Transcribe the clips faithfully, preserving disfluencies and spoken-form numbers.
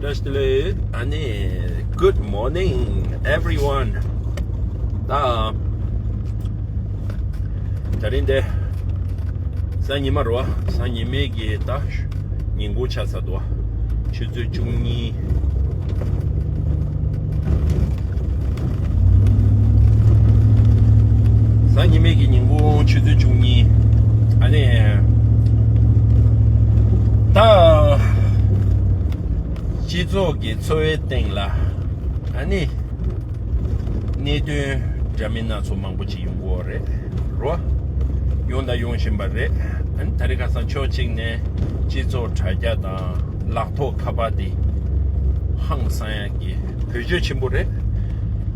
ཨ་ནི། Good morning everyone. ད་ད་རིང་དེ་གཟའ་ཉི་མ་རེད་བ། གཟའ་ཉི་མའི་གི་ད་ཉིན་གུང་ཆགས་ཚར་འདུག་བ། ཆུ་ཚོད་བཅུ་གཉིས། གཟའ་ཉི་མའི་གི་ཉིན་གུང་ཆུ་ཚོད་བཅུ་གཉིས། ཨ་ནི། ད་སྤྱི་ཚོགས་ཀྱི་འཚོ་བའི་སྟེང་ལ་ཨ་ནི་གནད་དོན་འདྲ་མིན་སྣ་ཚོགས་མང་པོ་ཅིག་ཡོང་གི་ཡོད་རེད་རོ། ཡོང་དང་ཡོང་བཞིན་པ་རེད། ཨ་ནི་ད་རེས་ཁ་སང་ཕྱོགས་གཅིག་ནས་སྤྱི་ཚོགས་དྲ་རྒྱ་དང་ལག་ཐོགས་ཁ་པར་དེ་ཧང་སང་ཡག་གི་བེད་སྤྱོད་ཆེན་པོ་རེད།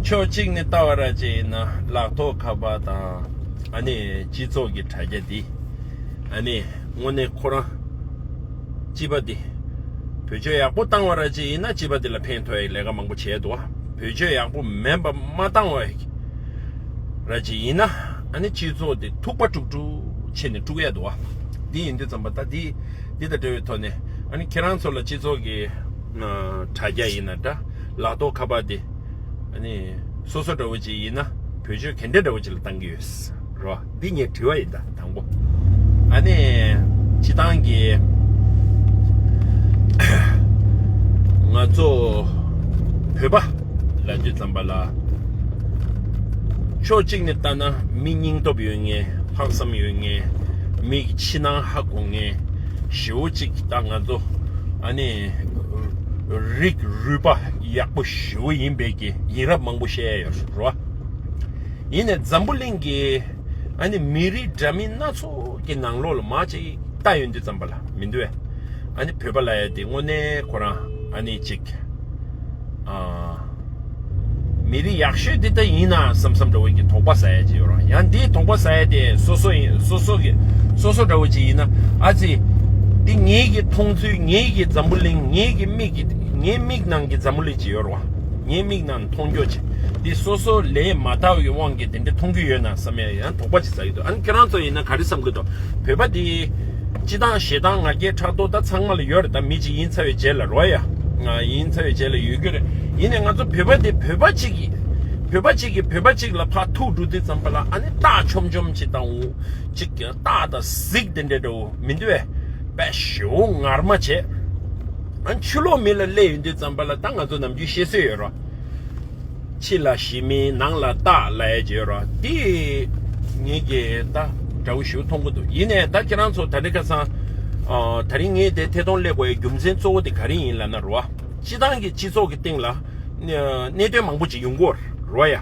ཕྱོགས་གཅིག་ནས་ལྟ་བ་ར་ཅིག་ཡིན་ན་ལག་ཐོགས་ཁ་པར་དང་ཨ་ནི་སྤྱི་ཚོགས་ཀྱི་དྲ་རྒྱ་དེ་ཨ་ནི་དངོས་གནས་ཁོ་རང་སྤྱི་པ་དེ་བེད་སྤྱོད་ཡག་པོ་བཏང་བ་ར་ཅིག་ཡིན་ན་སྤྱི་པ་དེ་ལ་ཕན་ཐོགས་ཡག་ལས་ཀ་མང་པོ་བྱས་འདུག་བ། བེད་སྤྱོད་ཡག་པོ་མིན་པ་མ་བཏང་བ་ར་ཅིག་ཡིན་ན་ཨ་ནི་སྤྱི་ཚོགས་དེ་ཐུག་པ་དཀྲུག་དཀྲུག་བྱས་ནས་དཀྲུག་ཡག་འདུག་བ། འདི་ཡིན་དུས་ཙམ་པ་ད་འདི་འདི་དང་འབྲེལ་བའི་ཐོག་ནས་ཨ་ནི་ཁྱེད་རང་ཚོ་ལ་སྤྱི་ཚོགས་ཀྱི་དྲ་རྒྱ་ཡིན་ན་འདྲ་ལག་ཐོགས་ཁ་པར་དེ་ཨ་ནི་སོ་སོ་འདྲ་བོ་ཅིག་ཡིན་ན་བེད་སྤྱོད་ག་འདྲ་འདྲ་བོ་ཅིག་ལ་བཏང་གི་ཡོད་རོ། འདི་ངའི་དྲི་བ་ཡིན་ད་དང་པོ། ཨ་ནི་སྤྱི་བཏང་གི་ང་ཚོ་བོད་པ་ལབ་དུས་ཙམ་པ་ལ་ཕྱོགས་གཅིག་ནས་ལྟ་ན་མི་སྙིང་སྟོབས་ཡོད་མཁན་ལྷག་བསམ་ཡོད་མཁན་མི་གི་ཕྱི་ནང་ཧ་གོ་མཁན་ཞེ་བོ་གཅིག་ད་ང་ཚོ་ཨ་ནི་རིགས་རུས་པ་ཡག་པོ་ཞེ་བོ་ཡིན་པའི་གི་ཡིན་རབས་མང་པོ་བཤད་ཡ་ཡོད་རོ། ཡིན་ནའི་འཛམ་བུ་གླིང་གི་ཨ་ནི་མི་རིགས་འདྲ་མིན་སྣ་ཚོགས་ཀྱི་ནང་ལོགས་ལ་མ་ཅིག་ལྟ་ཡོང་དུས་ཙམ་པ་ལ་མི་འདུག་བས། ཨ་ནི་བོད་པ་ལབ་ཡ་དེ་དངོས་གནས་ཁོ་རང་ཨ་ནི་ཅིག་ཨ། མི་རིགས་ཡག་ཤོས་འདི་ལྟ་ཡིན་ན་བསམ་བསམ་འདྲ་བོ་གི་དོགས་པ་ཟ་ཡ་ཅིག་ཡོད་ར། ཡང་འདིའི་དོགས་པ་ཟ་ཡ་དེ་སོ་སོ་ཡིན་སོ་སོ་གི་སོ་སོ་འདྲ་བོ་ཅིག་ཡིན་ན་ཨ་ཙི། འདི་ངེད་ཀྱི་མཐོང་ཚུལ་ངེད་ཀྱི་འཛམ་བུ་གླིང་ངེད་ཀྱི་མིག་གི་ངའི་མིག་ནང་གི་འཛམ་བུ་གླིང་ཅིག་ཡོད་ར། ངའི་མིག་ནང་མཐོང་རྒྱུ་ཅིག་འདི་སོ་སོ་ལས་མ་དག་པའི་དབང་གིས་དེ་འདྲ་མཐོང་གི་ཡོད་ན་བསམ་ཡ་ཡང་དོགས་པ་ཅིག་ཟ་གི་འདུག་ཨ་ནི་ཁྱེད་རང་ཚོ་ཡིན་ན་ག་རེ་བསམ་གི་འདུག་བོད་པ་འདི་སྤྱི་བཏང་ཞེ་སྡང་ང་རྒྱལ་ཕྲག་དོག་ད་ཚང་མ་ལ་ཡོད་རེད། ད་མི་ཅིག་ཡིན་ཚར་བའི་རྗེས་ལ་རོ་ཡ། ང་ཡིན་ཚར་བའི་རྗེས་ལ་ཡོད་རྒྱུ་རེད། ཡིན་ནའི་ང་ཚོ་བོད་པ་འདི་བོད་པ་གཅིག་གིས་བོད་པ་གཅིག་གིས་བོད་པ་གཅིག་ལ་ཕར་ཐུག་འགྲོ་དུས་ཙམ་པ་ལ་ཨ་ནི་སྟག་ཆོམ་ཆོམ་ཅིག་དང་འུ་ཅིག་སྟག་དང་གཟིག་དེ་འདྲ་འདྲ་བོ་མི་འདུག་བས། དཔེ་ཞེ་བོ་ངར་མ་བྱས། ཨ་ཕྱི་ལོགས་མི་ལ་སླེབས་ཡོང་དུས་ཙམ་པ་ལ་ད་ང་ཚོ་ནམ་རྒྱུན་བཤད་སྲོལ་ཡོད་རོ། ཕྱི་ལ་ཞི་མི་ནང་ལ་སྟག་ལབ་ཡ་ཅིག་ཡོད་རོ། དེ་ངེད་ཀྱིས་ད་འདྲ་བོ་ཞེ་བོ་མཐོང་གི་འདུག་ཡིན་ནའི་ད་ཁྱེད་རང་ཚོ་ད་རེས་ཁ་སང་ཨ་ད་རིང་ངས་དེ་ཐད་གཏོང་སླེབས་དགོས་ཡའི་རྒྱུ་མཚན་གཙོ་བོ་དེ་ག་རེ་ཡིན་ལབ་ན་རོ། སྤྱི་བཏང་གི་སྤྱི་ཚོགས་ཀྱི་སྟེང་ལ་གནད་དོན་མང་པོ་ཅིག་ཡོང་གི་ཡོད་རོ་ཡ།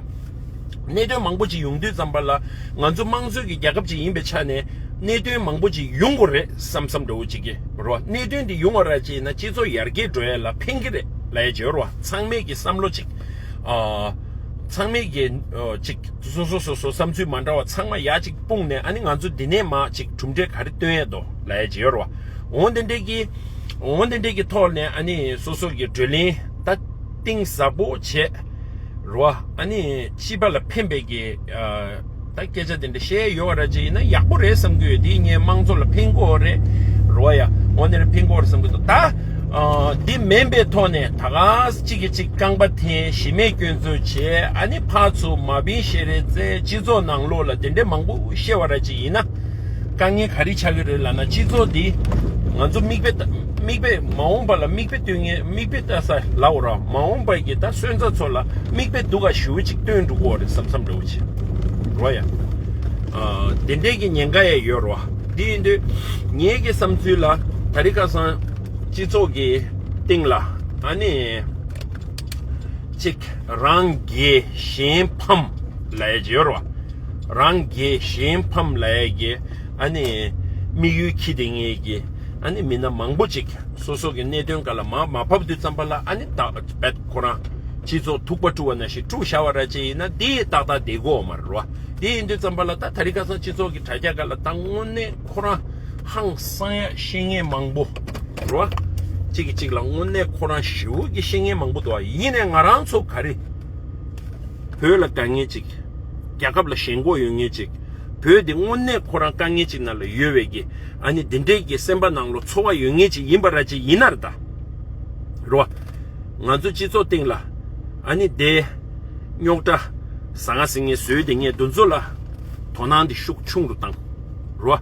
གནད་དོན་མང་པོ་ཅིག་ཡོང་དུས་ཙམ་པ་ལ་ང་ཚོ་དམངས་གཙོའི་གི་རྒྱལ་ཁབ་ཅིག་ཡིན་པའི་ཆ་ནས་གནད་དོན་མང་པོ་ཅིག་ཡོང་དགོས་རེད་བསམ་བསམ་འདྲ་བོ་ཅིག་གི་རོ། གནད་དོན་འདི་ཡོང་བ་ར་ཅིག་ཡིན་ན་སྤྱི་ཚོགས་ཡར་རྒྱས་འགྲོ་ཡ་ལ་ཕན་གི་རེད་ལབ་ཡ་ཅིག་ཡོད་རོ། ཚང་མས་གི་བསམ་བློ་ཅིག་ཨ། ཚང་མས་གི་ཨ་ཅིག་སོ་སོ་སོ་སོ་བསམ་ཚུལ་མ་འདྲ་བ་ཚང་མ་ཡར་ཅིག་སྤུངས་ནས་ཨ་ནི་ང་ཚོ་འདི་ནས་མར་ཅིག་གྲུབ་འབྲས་ག་རེ་སྟོན་ཡ་འདུག་ལབ་ཡ་ཅིག་ཡོད་རོ། འོ་འདི་འདྲས་ཀྱི་འོ་འདི་འདྲས་ཀྱི་ཐོག་ནས་ཨ་ནི་སོ་སོ་གི་བགྲོ་གླེང་ད་གཏིང་ཟབ་པོ་བྱས་རོ། ཨ་ནི་སྤྱི་པ་ལ་ཕན་པའི་གི་ཨ་ད་སྐད་ཆ་དེ་འདྲ་བཤད་ཡོད་པ་ར་ཅིག་ཡིན་ན་ཡག་པོ་རེད་བསམ་གི་ཡོད། དེ་ངས་དམངས་གཙོ་ལ་ཕན་གི་ཡོད་རེད་རོ་ཡ། འོ་འདི་འདྲ་ཕན་གི་ཡོད་རེད་བསམ་གི་འདུག་ད་ཨ་འདི་མིན་པའི་ཐོག་ནས་ད་ག་གཅིག་གིས་གཅིག་རྐང་པ་འཐེན་གཞི་མེད་སྐྱོན་འཛུགས་བྱས་ཨ་ནི་ཕར་ཚུར་མ་ཕན་ཤེས་རེད་ཙེ་སྤྱི་ཚོགས་ནང་ལོགས་ལ་དེ་འདྲའི་མང་པོ་བཤད་པ་ར་ཅིག་ཡིན་ན། དཀའ་ངལ་ག་རེ་ཆགས་ཀྱི་རེད་ལབ་ན་སྤྱི་ཚོགས་འདི་ང་ཚོ་མིག་དཔེ་ལྟ་མིག་དཔེ་མ་འོངས་པ་ལ་མིག་དཔེ་སྟོན་མཁན་མིག་དཔེ་ལྟ་ས་ལབ་དགོས་ར། མ་འོངས་པ་གི་ད་སོན་རྩ་ཚོ་ལ་མིག་དཔེ་སྡུག་ག་ཞེ་པོ་ཅིག་སྟོན་འགྲོ་གི་ཡོད་རེད་བསམ་བསམ་འདྲ་བོ་ཅིག་རོ་ཡ། ཨ་དེ་འདྲའི་གི་ཉེན་ཁ་ཡང་ཡོད་རོ། དེ་ཡིན་དུས་ངའི་གི་བསམ་ཚུལ་ལ་ད་རེས་ཁ་སང་སྤྱི་ཚོགས་ཀྱི་སྟེང་ལ་ཨ་ནི། གཅིག་རང་རྒྱལ་གཞན་ཕམ་ལབ་ཡ་ཅིག་ཡོད་རེད་བ། རང་རྒྱལ་གཞན་ཕམ་ལབ་ཡ་གི་ཨ་ནི་དམིགས་ཡུལ་འཁྱེར་བསྡད་མཁན་གྱི་ཨ་ནི་མི་སྣ་མང་པོ་ཅིག་སོ་སོ་གི་གནད་དོན་སྒང་ལ་མར་མར་ཕབ་དུས་ཙམ་པ་ལ་ཨ་ནི་ད་བད་ཁོ་རང་སྤྱི་ཚོགས་ཐུག་པ་དཀྲུག་པ་ནང་བཞིན་དཀྲུག་བཞག་པ་ར་ཅིག་ཡིན་ན་དེ་ཏག་ཏག་བསྡད་ཀྱི་ཡོད་མ་རེད་བ། དེ་ཡིན་དུས་ཙམ་པ་ལ་ད་ད་རེས་ཁ་སང་སྤྱི་ཚོགས་ཀྱི་དྲ་རྒྱ་སྒང་ལ་ད་དངོས་གནས་ཁོ་རང་ཧང་སང་ཡ་བཤད་མཁན་མང་པོ་རེད་བ། གཅིག་གིས་གཅིག་ལ་དངོས་གནས་ཁོ་རང་ཞེ་པོ་གི་བཤད་མཁན་མང་པོ་འདུག་བ། ཡིན་ནའི་ང་རང་ཚོ་ག་རེ་བོད་ལ་དཀའ་ངལ་ཅིག་རྒྱལ་ཁབ་ལ་ཞེན་ཁོག་ཡོད་མཁན་ཅིག་བོད་འདི་དངོས་གནས་ཁོ་རང་དཀའ་ངལ་ཅིག་ནང་ལ་ཡོད་པའི་གི་ཨ་ནི་འདི་འདྲའི་གི་སེམས་པ་ནང་ལོགས་ཚོར་བ་ཡོད་མཁན་ཅིག་ཡིན་པ་ར་ཅིག་ཡིན་ན་རེད་ད། རེད་བ། ང་ཚོ་སྤྱི་ཚོགས་སྟེང་ལ་ཨ་ནི་དེ་རྙོག་དྲ་ཟང་ངེ་ཟིང་ངེ་བཟོས་དེ་ངས་དེ་ཚོ་ལ་དོ་སྣང་དེ་ཤུགས་ཆུང་རུ་བཏང་རོ།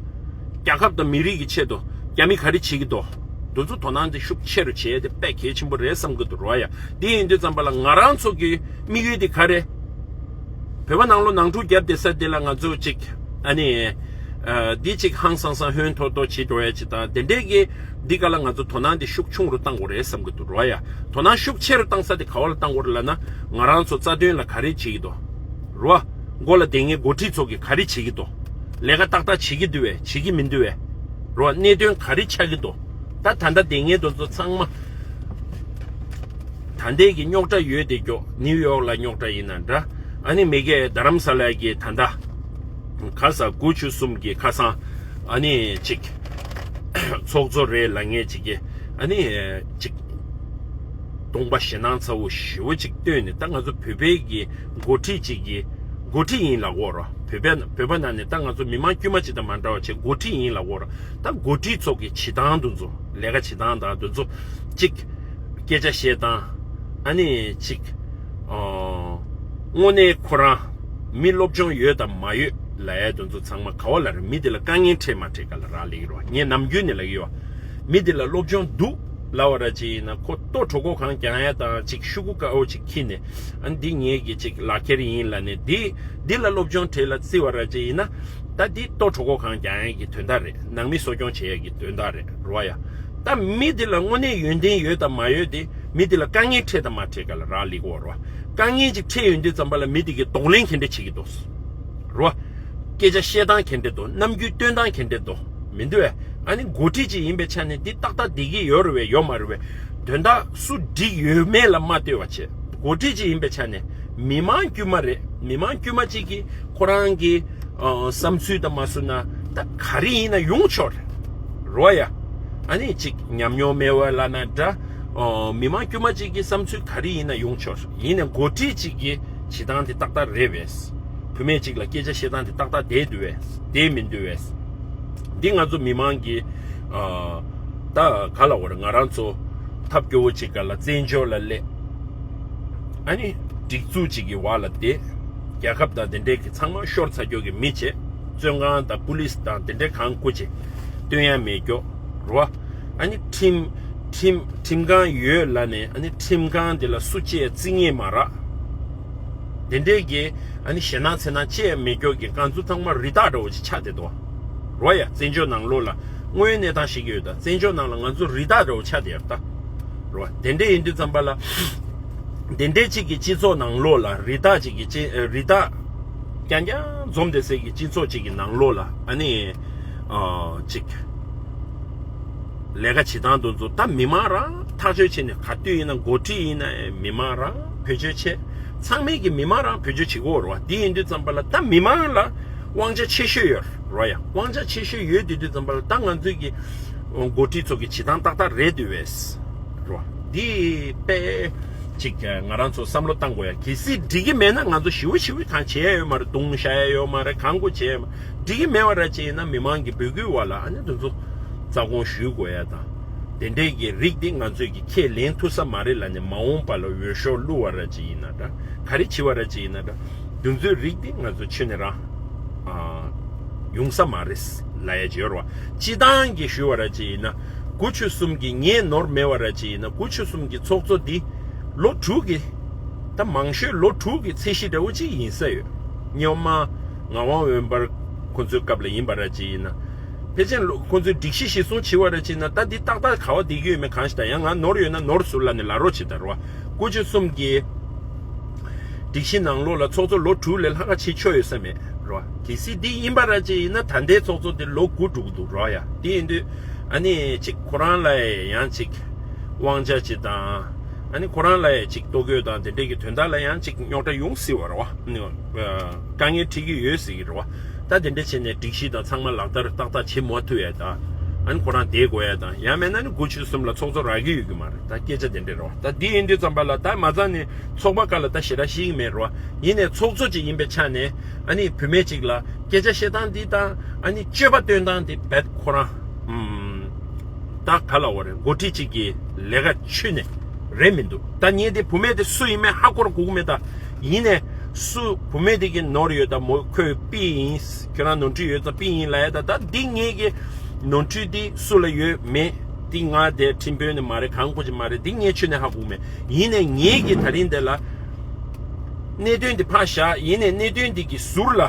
རྒྱལ་ཁབ་དང་མི་རིགས་ཀྱི་ཆེད་དུ་རྒྱ་མི་ག་རེ་བྱེད་ཀྱི་འདུག་དེ་ཚོ་དོ་སྣང་དེ་ཤུགས་ཆེ་རུ་བྱས་ཏེ་དཔེ་གལ་ཆེན་པོ་རེད་བསམ་གྱི་འདུག་རོ་ཡ། དེ་ཡིན་དུས་ཙམ་པ་ལ་ང་རང་ཚོ་གི་དམིགས་ཡུལ་དེ་ག་རེ། བོད་པ་ནང་ལོགས་ནང་འཁྲུག་བརྒྱབ་བསྡད་ས་དེ་ལ་ང་ཚོ་ཅིག་ཨ་ནི། ཨ། འདི་ཅིག་ཧང་སང་སང་ཧོན་ཐོར་ཐོར་བྱེད་འགྲོ་ཡ་ཅིག་དང་དེ་འདྲས་ཀྱི་འདི་ག་ལ་ང་ཚོ་དོ་སྣང་འདི་ཤུགས་ཆུང་རུ་བཏང་དགོས་རེད་བསམ་གྱི་འདུག་རོ་ཡ། དོ་སྣང་ཤུགས་ཆེ་རུ་བཏང་ས་དེ་ག་བ་ལ་བཏང་དགོས་རེད་ལབ་ན། ང་རང་ཚོ་རྩ་དོན་ལ་ག་རེ་བྱེད་ཀྱི་འདུག་རོ། མགོ་ལ་བསྡད་མཁན་འགོ་ཁྲིད་ཚོ་གིས་ག་རེ་བྱེད་ཀྱི་འདུག་ལས་ཀ་ཏག་ཏག་བྱེད་ཀྱི་འདུག་བས་བྱེད་ཀྱི་མི་འདུག་བས། རོ། གནད་དོན་ག་རེ་ཆགས་ཀྱི་འདུག་ད་ད་ལྟ་བསྡད་མཁན་དེ་ཚོ་ཚང་མ། ད་ལྟའི་གི་རྙོག་དྲ་ཡོད་དེ་ཀྱོ་ནིའུ་ཡོག་ལ་རྙོག་དྲ་ཡིན་ན་འདྲ། ཨ་ནི་མི་གེ་རྡ་རམ་ས་ལ་གི་ད་ལྟ་ཁ་ས་དགུ་བཅུ་གསུམ་གི་ཁ་སང་ཨ་ནི་ཅིག་ཚོགས་གཙོ་རེད་ལབ་མཁན་ཅིག་གི་ཨ་ནི་ཅིག་གདོང་པ་ཞེད་སྣང་ཚ་བོ་ཞེ་བོ་ཅིག་བཏོན་ནས། ད་ང་ཚོ་བོད་པའི་གི་འགོ་ཁྲིད་ཅིག་གི་འགོ་ཁྲིད་ཡིན་ལབ་དགོས་རོ། བོད་པ་བོད་པ་ནང་ནས་ད་ང་ཚོ་མི་མང་དཀྱུས་མ་ཅིག་དང་མ་འདྲ་བ་བྱས་འགོ་ཁྲིད་ཡིན་ལབ་དགོས་རོ། ད་འགོ་ཁྲིད་ཚོ་གི་བྱེད་སྟངས་དེ་ཚོ་ལས་ཀ་བྱེད་སྟངས་དང་དེ་ཚོ་ཅིག་སྐད་ཆ་བཤད་སྟངས་ཨ་ནི་ཅིག་ཨོ། དངོས་གནས་ཁོ་རང་མི་སློབ་སྦྱོང་ཡོད་དང་མ་ཡོད་ལབ་ཡ་དེ་ཚོ་ཚང་མ་ག་བ་ལ་རེད། མི་དེ་ལ་དཀའ་ངལ་འཕྲད་མ་འཕྲད་ག་ལ་རག་ལས་ཀྱི་རེད་བ། ངས་ནམ་རྒྱུན་ནས་ལབ་ཀྱི་ཡོད་བ། མི་དེ་ལ་སློབ་སྦྱོང་འདུག་ལབ་པ་ར་ཅིག་ཡིན་ན་ཁོ་ལྟོ་གྲོད་ཁོག་གང་རྒྱག་ཡ་དང་ཅིག་ཤུ་གུ་དཀར་པོ་ཅིག་འཁྱེར་ནས། ཨ་ནི་འདི་ངེད་ཀྱི་ཅིག་ལག་ཁྱེར་ཡིན་ལབ་ནས། འདི་འདི་ལ་སློབ་སྦྱོང་བྲེལ་ལ་བརྩི་བ་ར་ཅིག་ཡིན་ན། ད་འདི་ལྟོ་གྲོད་ཁོག་གང་རྒྱག་ཡ་གི་དོན་དག་རེད། ནང་མི་གསོ་སྐྱོང་བྱེད་ཡ་གི་དོན་དག་རེད་རོ་ཡ། ད་མི་དེ་ལ་དངོས་གནས་ཡོན་ཏན་ཡོད་དང་མ་ཡོད་དེ། མི་དེ་ལ་དཀའ་ངལ་འཕྲད་དང་མ་འཕྲད་ག་ལ་རག་ལས་ཀྱི་རེད་བ། དཀའ་ངལ་ཅིག་འཕྲད་ཡོང་དུས་ཙམ་པ་ལ་མི་དེ་གིས་གདོང་ལེན་ག་འདྲ་བྱེད་ཀྱི་འདུག་རོ། སྐད་ཆ་བཤད་སྟངས་ག་འདྲ་འདུག་རྣམ་འགྱུར་སྟོན་སྟངས་ག་འདྲ་འདུག་མི་འདུག་བས། ཨ་ནི་འགོ་ཁྲིད་ཅིག་ཡིན་པའི་ཆ་ནས་འདི་ཏག་ཏག་བསྡད་ཀྱི་ཡོད་རེད་བས་ཡོད་མ་རེད་བས། དོན་དག་སུ་འགྲིག་ཡོད་མེད་ལ་མ་ལྟོས་པ་བྱས། འགོ་ཁྲིད་ཅིག་ཡིན་པའི་ཆ་ནས་མི་མང་དཀྱུས་མ་རེད། མི་མང་དཀྱུས་མ་ཅིག་གིས་ཁོ་རང་གི་ཨ་བསམ་ཚུལ་དང་མ་བཟོ་ན་ད་ག་རེ་ཡིན་ན་ཡོང་ཆོག་རེད་རོ་ཡ། ཨ་ནི་ཅིག་ཉམས་མྱོང་མེད་པ་ལབ་ན་འདྲ། ཨོ། མི་མང་དཀྱུས་མ་ཅིག་གི་བསམ་ཚུལ་ག་རེ་ཡིན་ན་ཡོང་ཆོག་ཡིན་ནའི་འགོ་ཁྲིད་ཅིག་གི་བྱེད་སྟངས་དེ་ཏག་ཏག་རེད་པས། བུད་མེད་ཅིག་ལ་སྐད་ཆ་བཤད་སྟངས་དེ་ཏག་ཏག་བསྡད་འདུག་པས་བསྡད་མི་འདུག་པས། འདི་ང་ཚོ་མི་མང་གི་ཨ་ད་ག་ལབ་དགོས་རེད། ང་རང་ཚོ་ཐབས་སྐྱོ་བོ་ཅིག་ག་ལ་བཙན་བྱོལ་ལ་སླེབས། ཨ་ནི་སྒྲིག་འཛུགས་ཅིག་གི་འོག་ལ་བསྡད། རྒྱལ་ཁབ་དང་དེ་འདྲའི་གི་ཚང་མ་ཤོར་ཚར་རྒྱུ་གི་མི་བྱས། བཙོན་ཁང་དང་པུ་ལིས་དང་དེ་འདྲའི་གང་བཀུར་བྱས། སྟོན་ཡ་མེད་རྒྱུ་རོ། ཨ་ནི་ཁྲིམས་ཁྲིམས་ཁྲིམས་ཁང་ཡོད་ལབ་ནས་ཨ་ནི་ཁྲིམས་ཁང་དེ་ལ་སུ་གཅིག་བརྩི་ངེས་མ་རག་དེ་འདྲའི་གི་ཨ་ནི་ཞེད་སྣང་འཚེར་སྣང་གཅིག་མེད་རྒྱུ་གི་ང་ཚོ་ཚང་མ་རི་དྭགས་འདྲ་བོ་ཅིག་ཆགས་བསྡད་འདུག་རོ་ཡ། བཙན་བྱོལ་ནང་ལོགས་ལ་དངོས་ཡོད་གནས་སྟངས་ཤེས་ཀྱི་ཡོད་ད། བཙན་བྱོལ་ནང་ལ་ང་ཚོ་རི་དྭགས་འདྲ་བོ་ཆགས་བསྡད་ཡོད་ད། རོ། དེ་འདྲ་ཡིན་དུས་ཙམ་པ་ལ། དེ་འདྲའི་གཅིག་གི་སྤྱི་ཚོགས་ནང་ལོགས་ལ་རི་དྭགས་གཅིག་གི་སྤྱི་རི་དྭགས་རྐྱང་རྐྱང་འཛོམས་བསྡད་སའི་གི་སྤྱི་ཚོགས་གཅིག་གི་ནང་ལོགས་ལ་ཨ་ནི་ཨ་གཅིག་ལས་ཀ་བྱེད་སྟངས་དེ་ཚོ་ད་མི་མང་རང་ཐག་གཅོད་བྱས་ནས། ག་དུས་ཡིན་ན་འགོ་ཁྲིད་ཡིན་ན་མི་མང་རང་བེད་སྤྱོད་བྱས། ཚང་མས་གི་མི་མང་རང་བེད་སྤྱོད་བྱེད་ཀྱི་ཡོད་རེད་བ། དེ་ཡིན་དུས་ཙམ་པ་ལ་ད་མི་མང་ལ་དབང་ཆ་ཆེ་ཤོས་ཡོད་རེད་བ་ཡ། དབང་ཆ་ཆེ་ཤོས་ཡོད་དུས་དུས་ཙམ་པ་ལ་ད་ང་ཚོའི་གི་འགོ་ཁྲིད་ཚོ་གི་བྱེད་སྟངས་ཏག་ཏག་རེད་འདུག་པས། རོ། འདི་དཔེ་ཅིག་ང་རང་ཚོ་བསམ་བློ་བཏང་དགོས་ཡ། གལ་སྲིད་འགྲིག་གི་མེད་ན་ང་ཚོ་ཞི་བ་ཞི་བ་གང་བྱེད་ཡ་ཡོད་མ་རེད། རྡུང་བཞག་ཡ་ཡོད་མ་རེད། གང་དགོས་བྱེད་ཡ་ཡོད་མ་རེད། འགྲིག་གི་མེད་པ་ར་ཅིག་ཡིན་ན་མི་མང་གི་འབོད་སྐུལ་བ་ལ་ཨ་ནི་དེ་ཚོ་རྩ་དགོངས་ཞུ་དགོས་ཡ་དང་། དེ་འདྲའི་གི་རིགས་འདི་ང་ཚོས་གི་ཁས་ལེན་ཐུབ་ས་མ་རེད་ལབ་ནས་མ་འོངས་པ་ལ་འོས་ཤོག་བླུགས་པ་ར་ཅིག་ཡིན་ན་འདྲ། ག་རེ་བྱེད་པ་ར་ཅིག་ཡིན་ན་འདྲ། དེ་ཚོའི་རིགས་འདི་ང་ཚོ་ཁྱོན་ནས་རང་ཨ་ཡོང་ས་མ་རེད་ལབ་ཡ་ཅིག་ཡོད་རེད་བ། སྤྱི་བཏང་གི་ཞུས་པ་ར་ཅིག་ཡིན་ན། དགུ་བཅུ་གསུམ་གྱི་ངས་ནོར་མེད་པ་ར་ཅིག་ཡིན་ན། དགུ་བཅུ་གསུམ་གྱི་ཚོགས་གཙོ་འདི་ལོ་དྲུག་གི། ད་མང་ཤོས་ལོ་དྲུག་གི་ཚད་གཞི་འདྲ་བོ་ཅིག་ཡིན་ས་ཡོད། སྔོན་མ་ངག་དབང་འོད་འབར་ཁོ་ཚོའི་སྐབས་ལ་ཡིན་པ་ར་ཅིག་ཡིན་ན། ཕལ་ཆེར་ལོ་ཁོ་ཚོའི་སྒྲིག་གཞི་གཞིར་བཟུང་བྱེད་པ་ར་ཅིག་ཡིན་ན། ད་འདི་ཏག་ཏག་ག་བ་བསྡད་ཀྱི་ཡོད་མེད་གང་ཤེས། ད་ཡང་ང་ནོར་ཡོད་ན་ནོར་ཟུར་ལ་ནས་ལབ་རོགས་བྱེད་ད་རོ། དགུ་བཅུ་གསུམ་གྱི་སྒྲིག་གཞི་ནང་ལོགས་ལ་ཚོགས་གཙོ་ལོ་དྲུག་ལས་ལྷག་ག་བྱེད་ཆོག་ཡོད་ས་མེད་རོ། གལ་སྲིད་འདི་ཡིན་པ་ར་ཅིག་ཡིན་ན་ད་ལྟའི་ཚོགས་གཙོ་དེ་ལོ་དགུ་འགྲོ་གི་འདུག་རོ་ཡ། དེ་ཡིན་དུས་ཨ་ནི་ཅིག་ཁོ་རང་ལ་ཡང་ཅིག་དབང་ཆ་ཅིག་དང་། ཨ་ནི་ཁོ་རང་ལ་ཡང་ཅིག་ལྟོ་གོས་དང་དེ་འདྲས་ཀྱི་དོན་དག་ལ་ཡང་ཅིག་རྙོག་དྲ་ཡོང་སྲིད་པ་རེད་བ། ཨ་ནི་དཀའ་ངལ་འཕྲད་ཀྱི་ཡོད་སྲིད་ཀྱི་རེད་བ། ད་དེ་འདྲ་བྱས་ནས་སྒྲིག་གཞི་དང་ཚང་མ་ལག་བསྟར་ཏག་ཏག་བྱེད་མ་ཐུབ་ཡ་དང་། ཨ་ནི་ཁོ་རང་བསྡད་དགོས་ཡ་དང་། ཡང་མེད་ན་ནི་དགུ་བཅུ་གསུམ་ལ་ཚོགས་གཙོ་རག་གི་ཡོད་ཀྱི་མ་རེད། ད་སྐད་ཆ་དེ་འདྲ་རེད་བ། ད་འདི་ཡིན་དུས་ཙམ་པ་ལ་ད་མ་རྩ་ནས་ཚོགས་པ་ཁག་ལ་ད་ཞེ་དྲག་ཤེས་ཀྱི་མེད་རེད་བ། ཡིན་ནའི་ཚོགས་གཙོ་ཅིག་ཡིན་པའི་ཆ་ནས་ཨ་ནི་བུད་མེད་ཅིག་ལ་སྐད་ཆ་བཤད་སྟངས་འདི་དང་ཨ་ནི་སྤྱོད་པ་སྟོན་སྟངས་འདི་རྦད་ཁོ་རང་ཨམ་ད་ག་ལབ་དགོས་རེད། འགོ་ཁྲིད་ཅིག་གི་ལས་ཀ་ཁྱོན་ནས་ རེད་མི་འདུག་ད་ངས་དེ་བུད་མེད་དེ་སུ་ཡིན་མིན་ཧ་གོ་དགོས་མེད་ད། ཡིན་ནས་སུ་བུད་མེད་དེ་གི་ནོར་ཡོད་ད། མོ་ཁོས་པི་ཡིན། ཁྱོད་རང་ནོར་འཁྲུལ་ཡོད་ཙང་པི་ཡིན་ལབ་ཡ་ད། ད་འདི་ངས་གི་ནོར་འཁྲུལ་འདི་སུ་ལ་ཡོད་མེད་འདི་ང་དེ་ཁྲིམས་དཔོན་ནི་མ་རེད། གང་དགོས་ཀྱི་མ་རེད། འདི་ངས་ཁྱོན་ནས་ཧ་གོ་མེད། ཡིན་ནས་ངས་གི་ད་རིང་འདི་ལ་གནད་དོན་འདི་ཕར་བཞག་ཡིན་ནས་གནད་དོན་འདི་གི་ཟུར་ལ་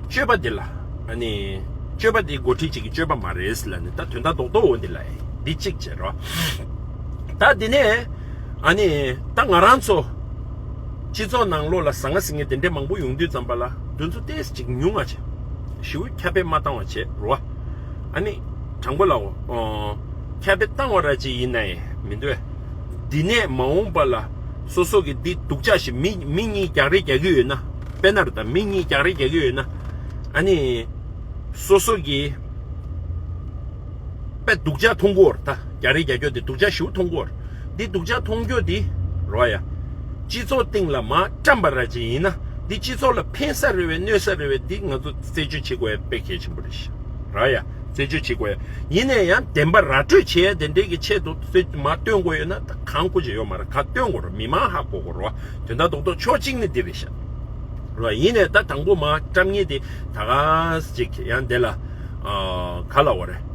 སྤྱོད་པ་འདི་ལ་ཨ་ནི་སྤྱོད་པ་འདི་འགོ་ཁྲིད་ཅིག་གི་སྤྱོད་པ་མ་རེད་ལབ་ནས་ད་དོན་དག་རྡོག་རྡོག་འོ་འདི་ལ་འདི་གཅིག་བྱེད་རོགས། ད་འདི་ནས་ཨ་ནི་ད་ང་རང་ཚོ་སྤྱི་ཚོགས་ནང་ལོགས་ལ་ཟང་ངེ་ཟིང་ངེ་དེ་འདྲའི་མང་པོ་ཡོང་དུས་ཙམ་པ་ལ་འདི་ཚོ་ཏོག་ཙམ་ཅིག་ཉུང་བ་བྱེད། ཞེ་པོ་ཁྱབ་སྤེལ་མ་བཏང་བ་བྱེད་རོགས། ཨ་ནི་དྲང་པོ་ལབ་དགོས། ཨོ། ཁྱབ་སྤེལ་བཏང་བ་ར་ཅིག་ཡིན་ན་ཡང་མི་འདུག་འདི་ནས་མ་འོངས་པ་ལ་སོ་སོ་གི་འདི་སྡུག་ཅག་ཞིག་མི་མི་གཉིས་རྒྱག་རེས་རྒྱག་གི་ཡོད་ན། དཔེར་ན་རེད་ད། མི་གཉིས་རྒྱག་རེས་རྒྱག་གི་ཡོད་ན། ཨ་ནི་སོ་སོ་གི་དཔེ་སྡུག་ཅག་མཐོང་གི་ཡོད་རེད་ད། རྒྱག་རེས་རྒྱག་རྒྱུ་དེ་སྡུག་ཅག་ཞེ་པོ་མཐོང་གི་ཡོད་རེད། འདི་སྡུག་ཅག་མཐོང་རྒྱུ་འདི་རོ་ཡ། སྤྱི་ཚོགས་སྟེང་ལ་མར་བཀྲམ་པ་ར་ཅིག་ཡིན་ན་འདི་སྤྱི་ཚོགས་ལ་ཕན་ས་རེད་པས་གནོད་ས་རེད་པས་འདི་ང་ཚོ་རྩད་གཅོད་བྱེད་དགོས་ཡ་དཔེ་གལ་ཆེན་པོ་རེད་ཤག་རོ་ཡ། རྩད་གཅོད་བྱེད་དགོས་ཡ། ཡིན་ནས་ཡང་བདེན་པ་ར་སྤྲོད་བྱེད་ཡ་དེ་འདྲའི་གི་ཆེད་དུ་རྩད་མར་སྟོན་དགོས་ཡོད་ན་ད་གང་དགོས་ཀྱི་ཡོད་མ་རེད། ག་སྟོན་དགོས་རེད། མི་མང་ཧ་གོ་དགོས་རེད་བ། དོན་དག་རྡོག་རྡོག་ཕྱོགས་གཅིག་ནས་འདི་རེད་ཤག་རེད་བ། ཡིན་ནས་ད་དང་པོ་མར་བཀྲམ་མཁན་དེ་ད་ག་ཅིག་ཡང་དེ་ལ་ཨ་ག་ལབ་དགོས་རེད།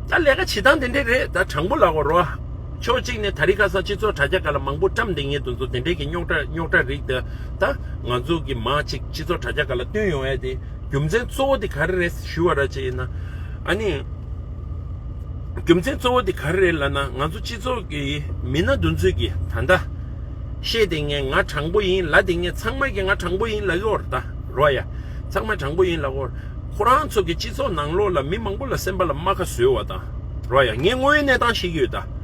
ད་ལས་ཀ་བྱེད་སྟངས་དེ་འདྲས་རེད། ད་དྲང་པོ་ལབ་དགོས་རེད་བ། ཕྱོགས་གཅིག་ནས་དེ་རིང་ཁ་སང་སྤྱི་ཚོགས་དྲ་རྒྱ་སྒང་ལ་མང་པོ་བཀྲམ་བསྡད་མཁན་དེ་ཚོ་དེ་འདྲས་ཀྱི་རྙོག་དྲ་རྙོག་དྲ་རིགས་དེ་ད་ང་ཚོ་གི་མར་ཅིག་སྤྱི་ཚོགས་དྲ་རྒྱ་སྒང་ལ་བཏོན་ཡོང་ཡ་དེ་རྒྱུ་མཚན་གཙོ་བོ་དེ་ག་རེ་རེད་ཞུ་བ་ར་ཅིག་ཡིན་ན། ཨ་ནི་རྒྱུ་མཚན་གཙོ་བོ་དེ་ག་རེ་རེད་ལབ་ན། ང་ཚོ་སྤྱི་ཚོགས་ཀྱི་མི་སྣ་དེ་ཚོས་ཀྱི་ད་ལྟ་བཤད་བསྡད་མཁན་ང་དྲང་པོ་ཡིན་ལབ་བསྡད་མཁན་ཚང་མ་གིས་ང་དྲང་པོ་ཡིན་ལབ་ཀྱི་ཡོད་རེད་ད་རོ་ཡ། ཚང་མ་དྲང་པོ་ཡིན་ལབ་ཀྱི་ཡོད་རེད། ཁོ་རང་ཚོ་གི་སྤྱི་ཚོགས་ནང་ལོགས་ལ་མི་མང་པོ་ལ་སེམས་པ་ལ་རྨ་ཁ་བཟོས་པ་དང་རོ་ཡ། ངས་དངོས་ཡོད་གནས་སྟངས་བཤད་ཀྱི་ཡོད་ད།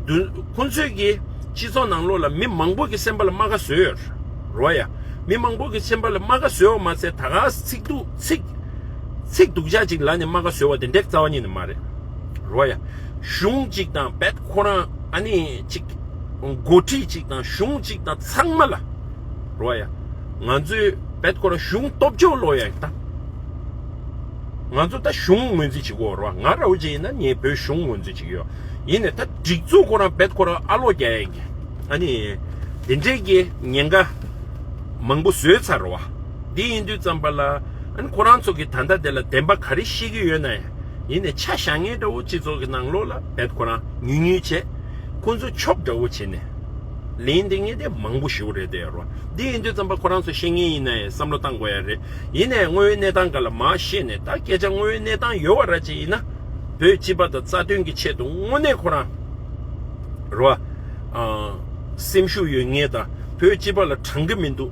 དུ་ཁོ་ཚོས་ཀྱི་སྤྱི་ཚོགས་ནང་ལོགས་ལ་མི་མང་པོ་གི་སེམས་པ་ལ་རྨ་ཁ་བཟོས་ཡོད་རོ་ཡ། མི་མང་པོ་གི་སེམས་པ་ལ་རྨ་ཁ་བཟོས་པ་མ་ཟད་ད་ག་ཚིག་སྡུག་ཚིག་ཚིག་སྡུག་ཅག་ཅིག་ལབ་ནས་རྨ་ཁ་བཟོས་པ་དེ་འདྲའི་རྩ་བ་ཉིད་ནས་མ་རེད་རོ་ཡ། གཞུང་གཅིག་དང་བེད་ཁོ་རང་ཨ་ནི་གཅིག་འགོ་ཁྲིད་གཅིག་དང་གཞུང་གཅིག་དང་ཚང་མ་ལ་རོ་ཡ། ང་ཚོའི་བེད་ཁོ་རང་གཞུང་སྟོབས་འབྱོར་ལོ་ཡ་ད། ང་ཚོ་ད་གཞུང་ངོས་འཛིན་བྱེད་དགོས་རེད་བ། ང་ར་བ་ཅིག་ཡིན་ན་ངས་བོད་གཞུང་ངོས་འཛིན་བྱེད་ཀྱི་ཡོད། ཡིན་ནའི་ད་སྒྲིག་འཛུགས་ཁོ་རང་བེད་ཁོ་རང་ཨ་ལོ་རྒྱག་ཡ་གི་ཨ་ནི་དེ་འདྲའི་གི་ཉེན་ཁ་མང་པོ་བཟོས་ཚར་རེད་བ། འདི་ཡིན་དུས་ཙམ་པ་ལ་ཨ་ནི་ཁོ་རང་ཚོ་གི་ད་ལྟ་དེ་ལ་བདེན་པ་ག་རེ་བཤད་ཀྱི་ཡོད་ན་ཡང་ཡིན་ནའི་ཆ་བཞག་མཁན་འདྲ་བོ་སྤྱི་ཚོགས་ཀྱི་ནང་ལོགས་ལ་བེད་ཁོ་རང་ཉུལ་ཉུལ་བྱས་ཁོ་ཚོ་ཆོབ་འདྲ་བོ་བྱས་ནས། ལན་འདི་ངས་དེ་མང་པོ་ཞེ་པོ་རེད་དེ་རོ། འདི་ཡིན་དུས་ཙམ་པ་ཁོ་རང་ཚོ་བཤད་མཁན་ཡིན་ན་ཡང་བསམ་བློ་བཏང་དགོས་ཡ་རེད། ཡིན་ནའི་དངོས་ཡོད་གནས་སྟངས་སྒང་ལ་མར་བཤད་ནས་ད་སྐད་ཆ་དངོས་ཡོད་གནས་སྟངས་ཡོད་པ་ར་ཅིག་ཡིན་ན། བོད་སྤྱི་པ་དང་རྩ་དོན་གྱི་ཆེད་དུ་དངོས་གནས་ཁོ་རང་རོ། ཨ། སེམས་ཤུགས་ཡོད་མཁན་དང་བོད་སྤྱི་པ་ལ་དྲང་གི་མི་འདུག་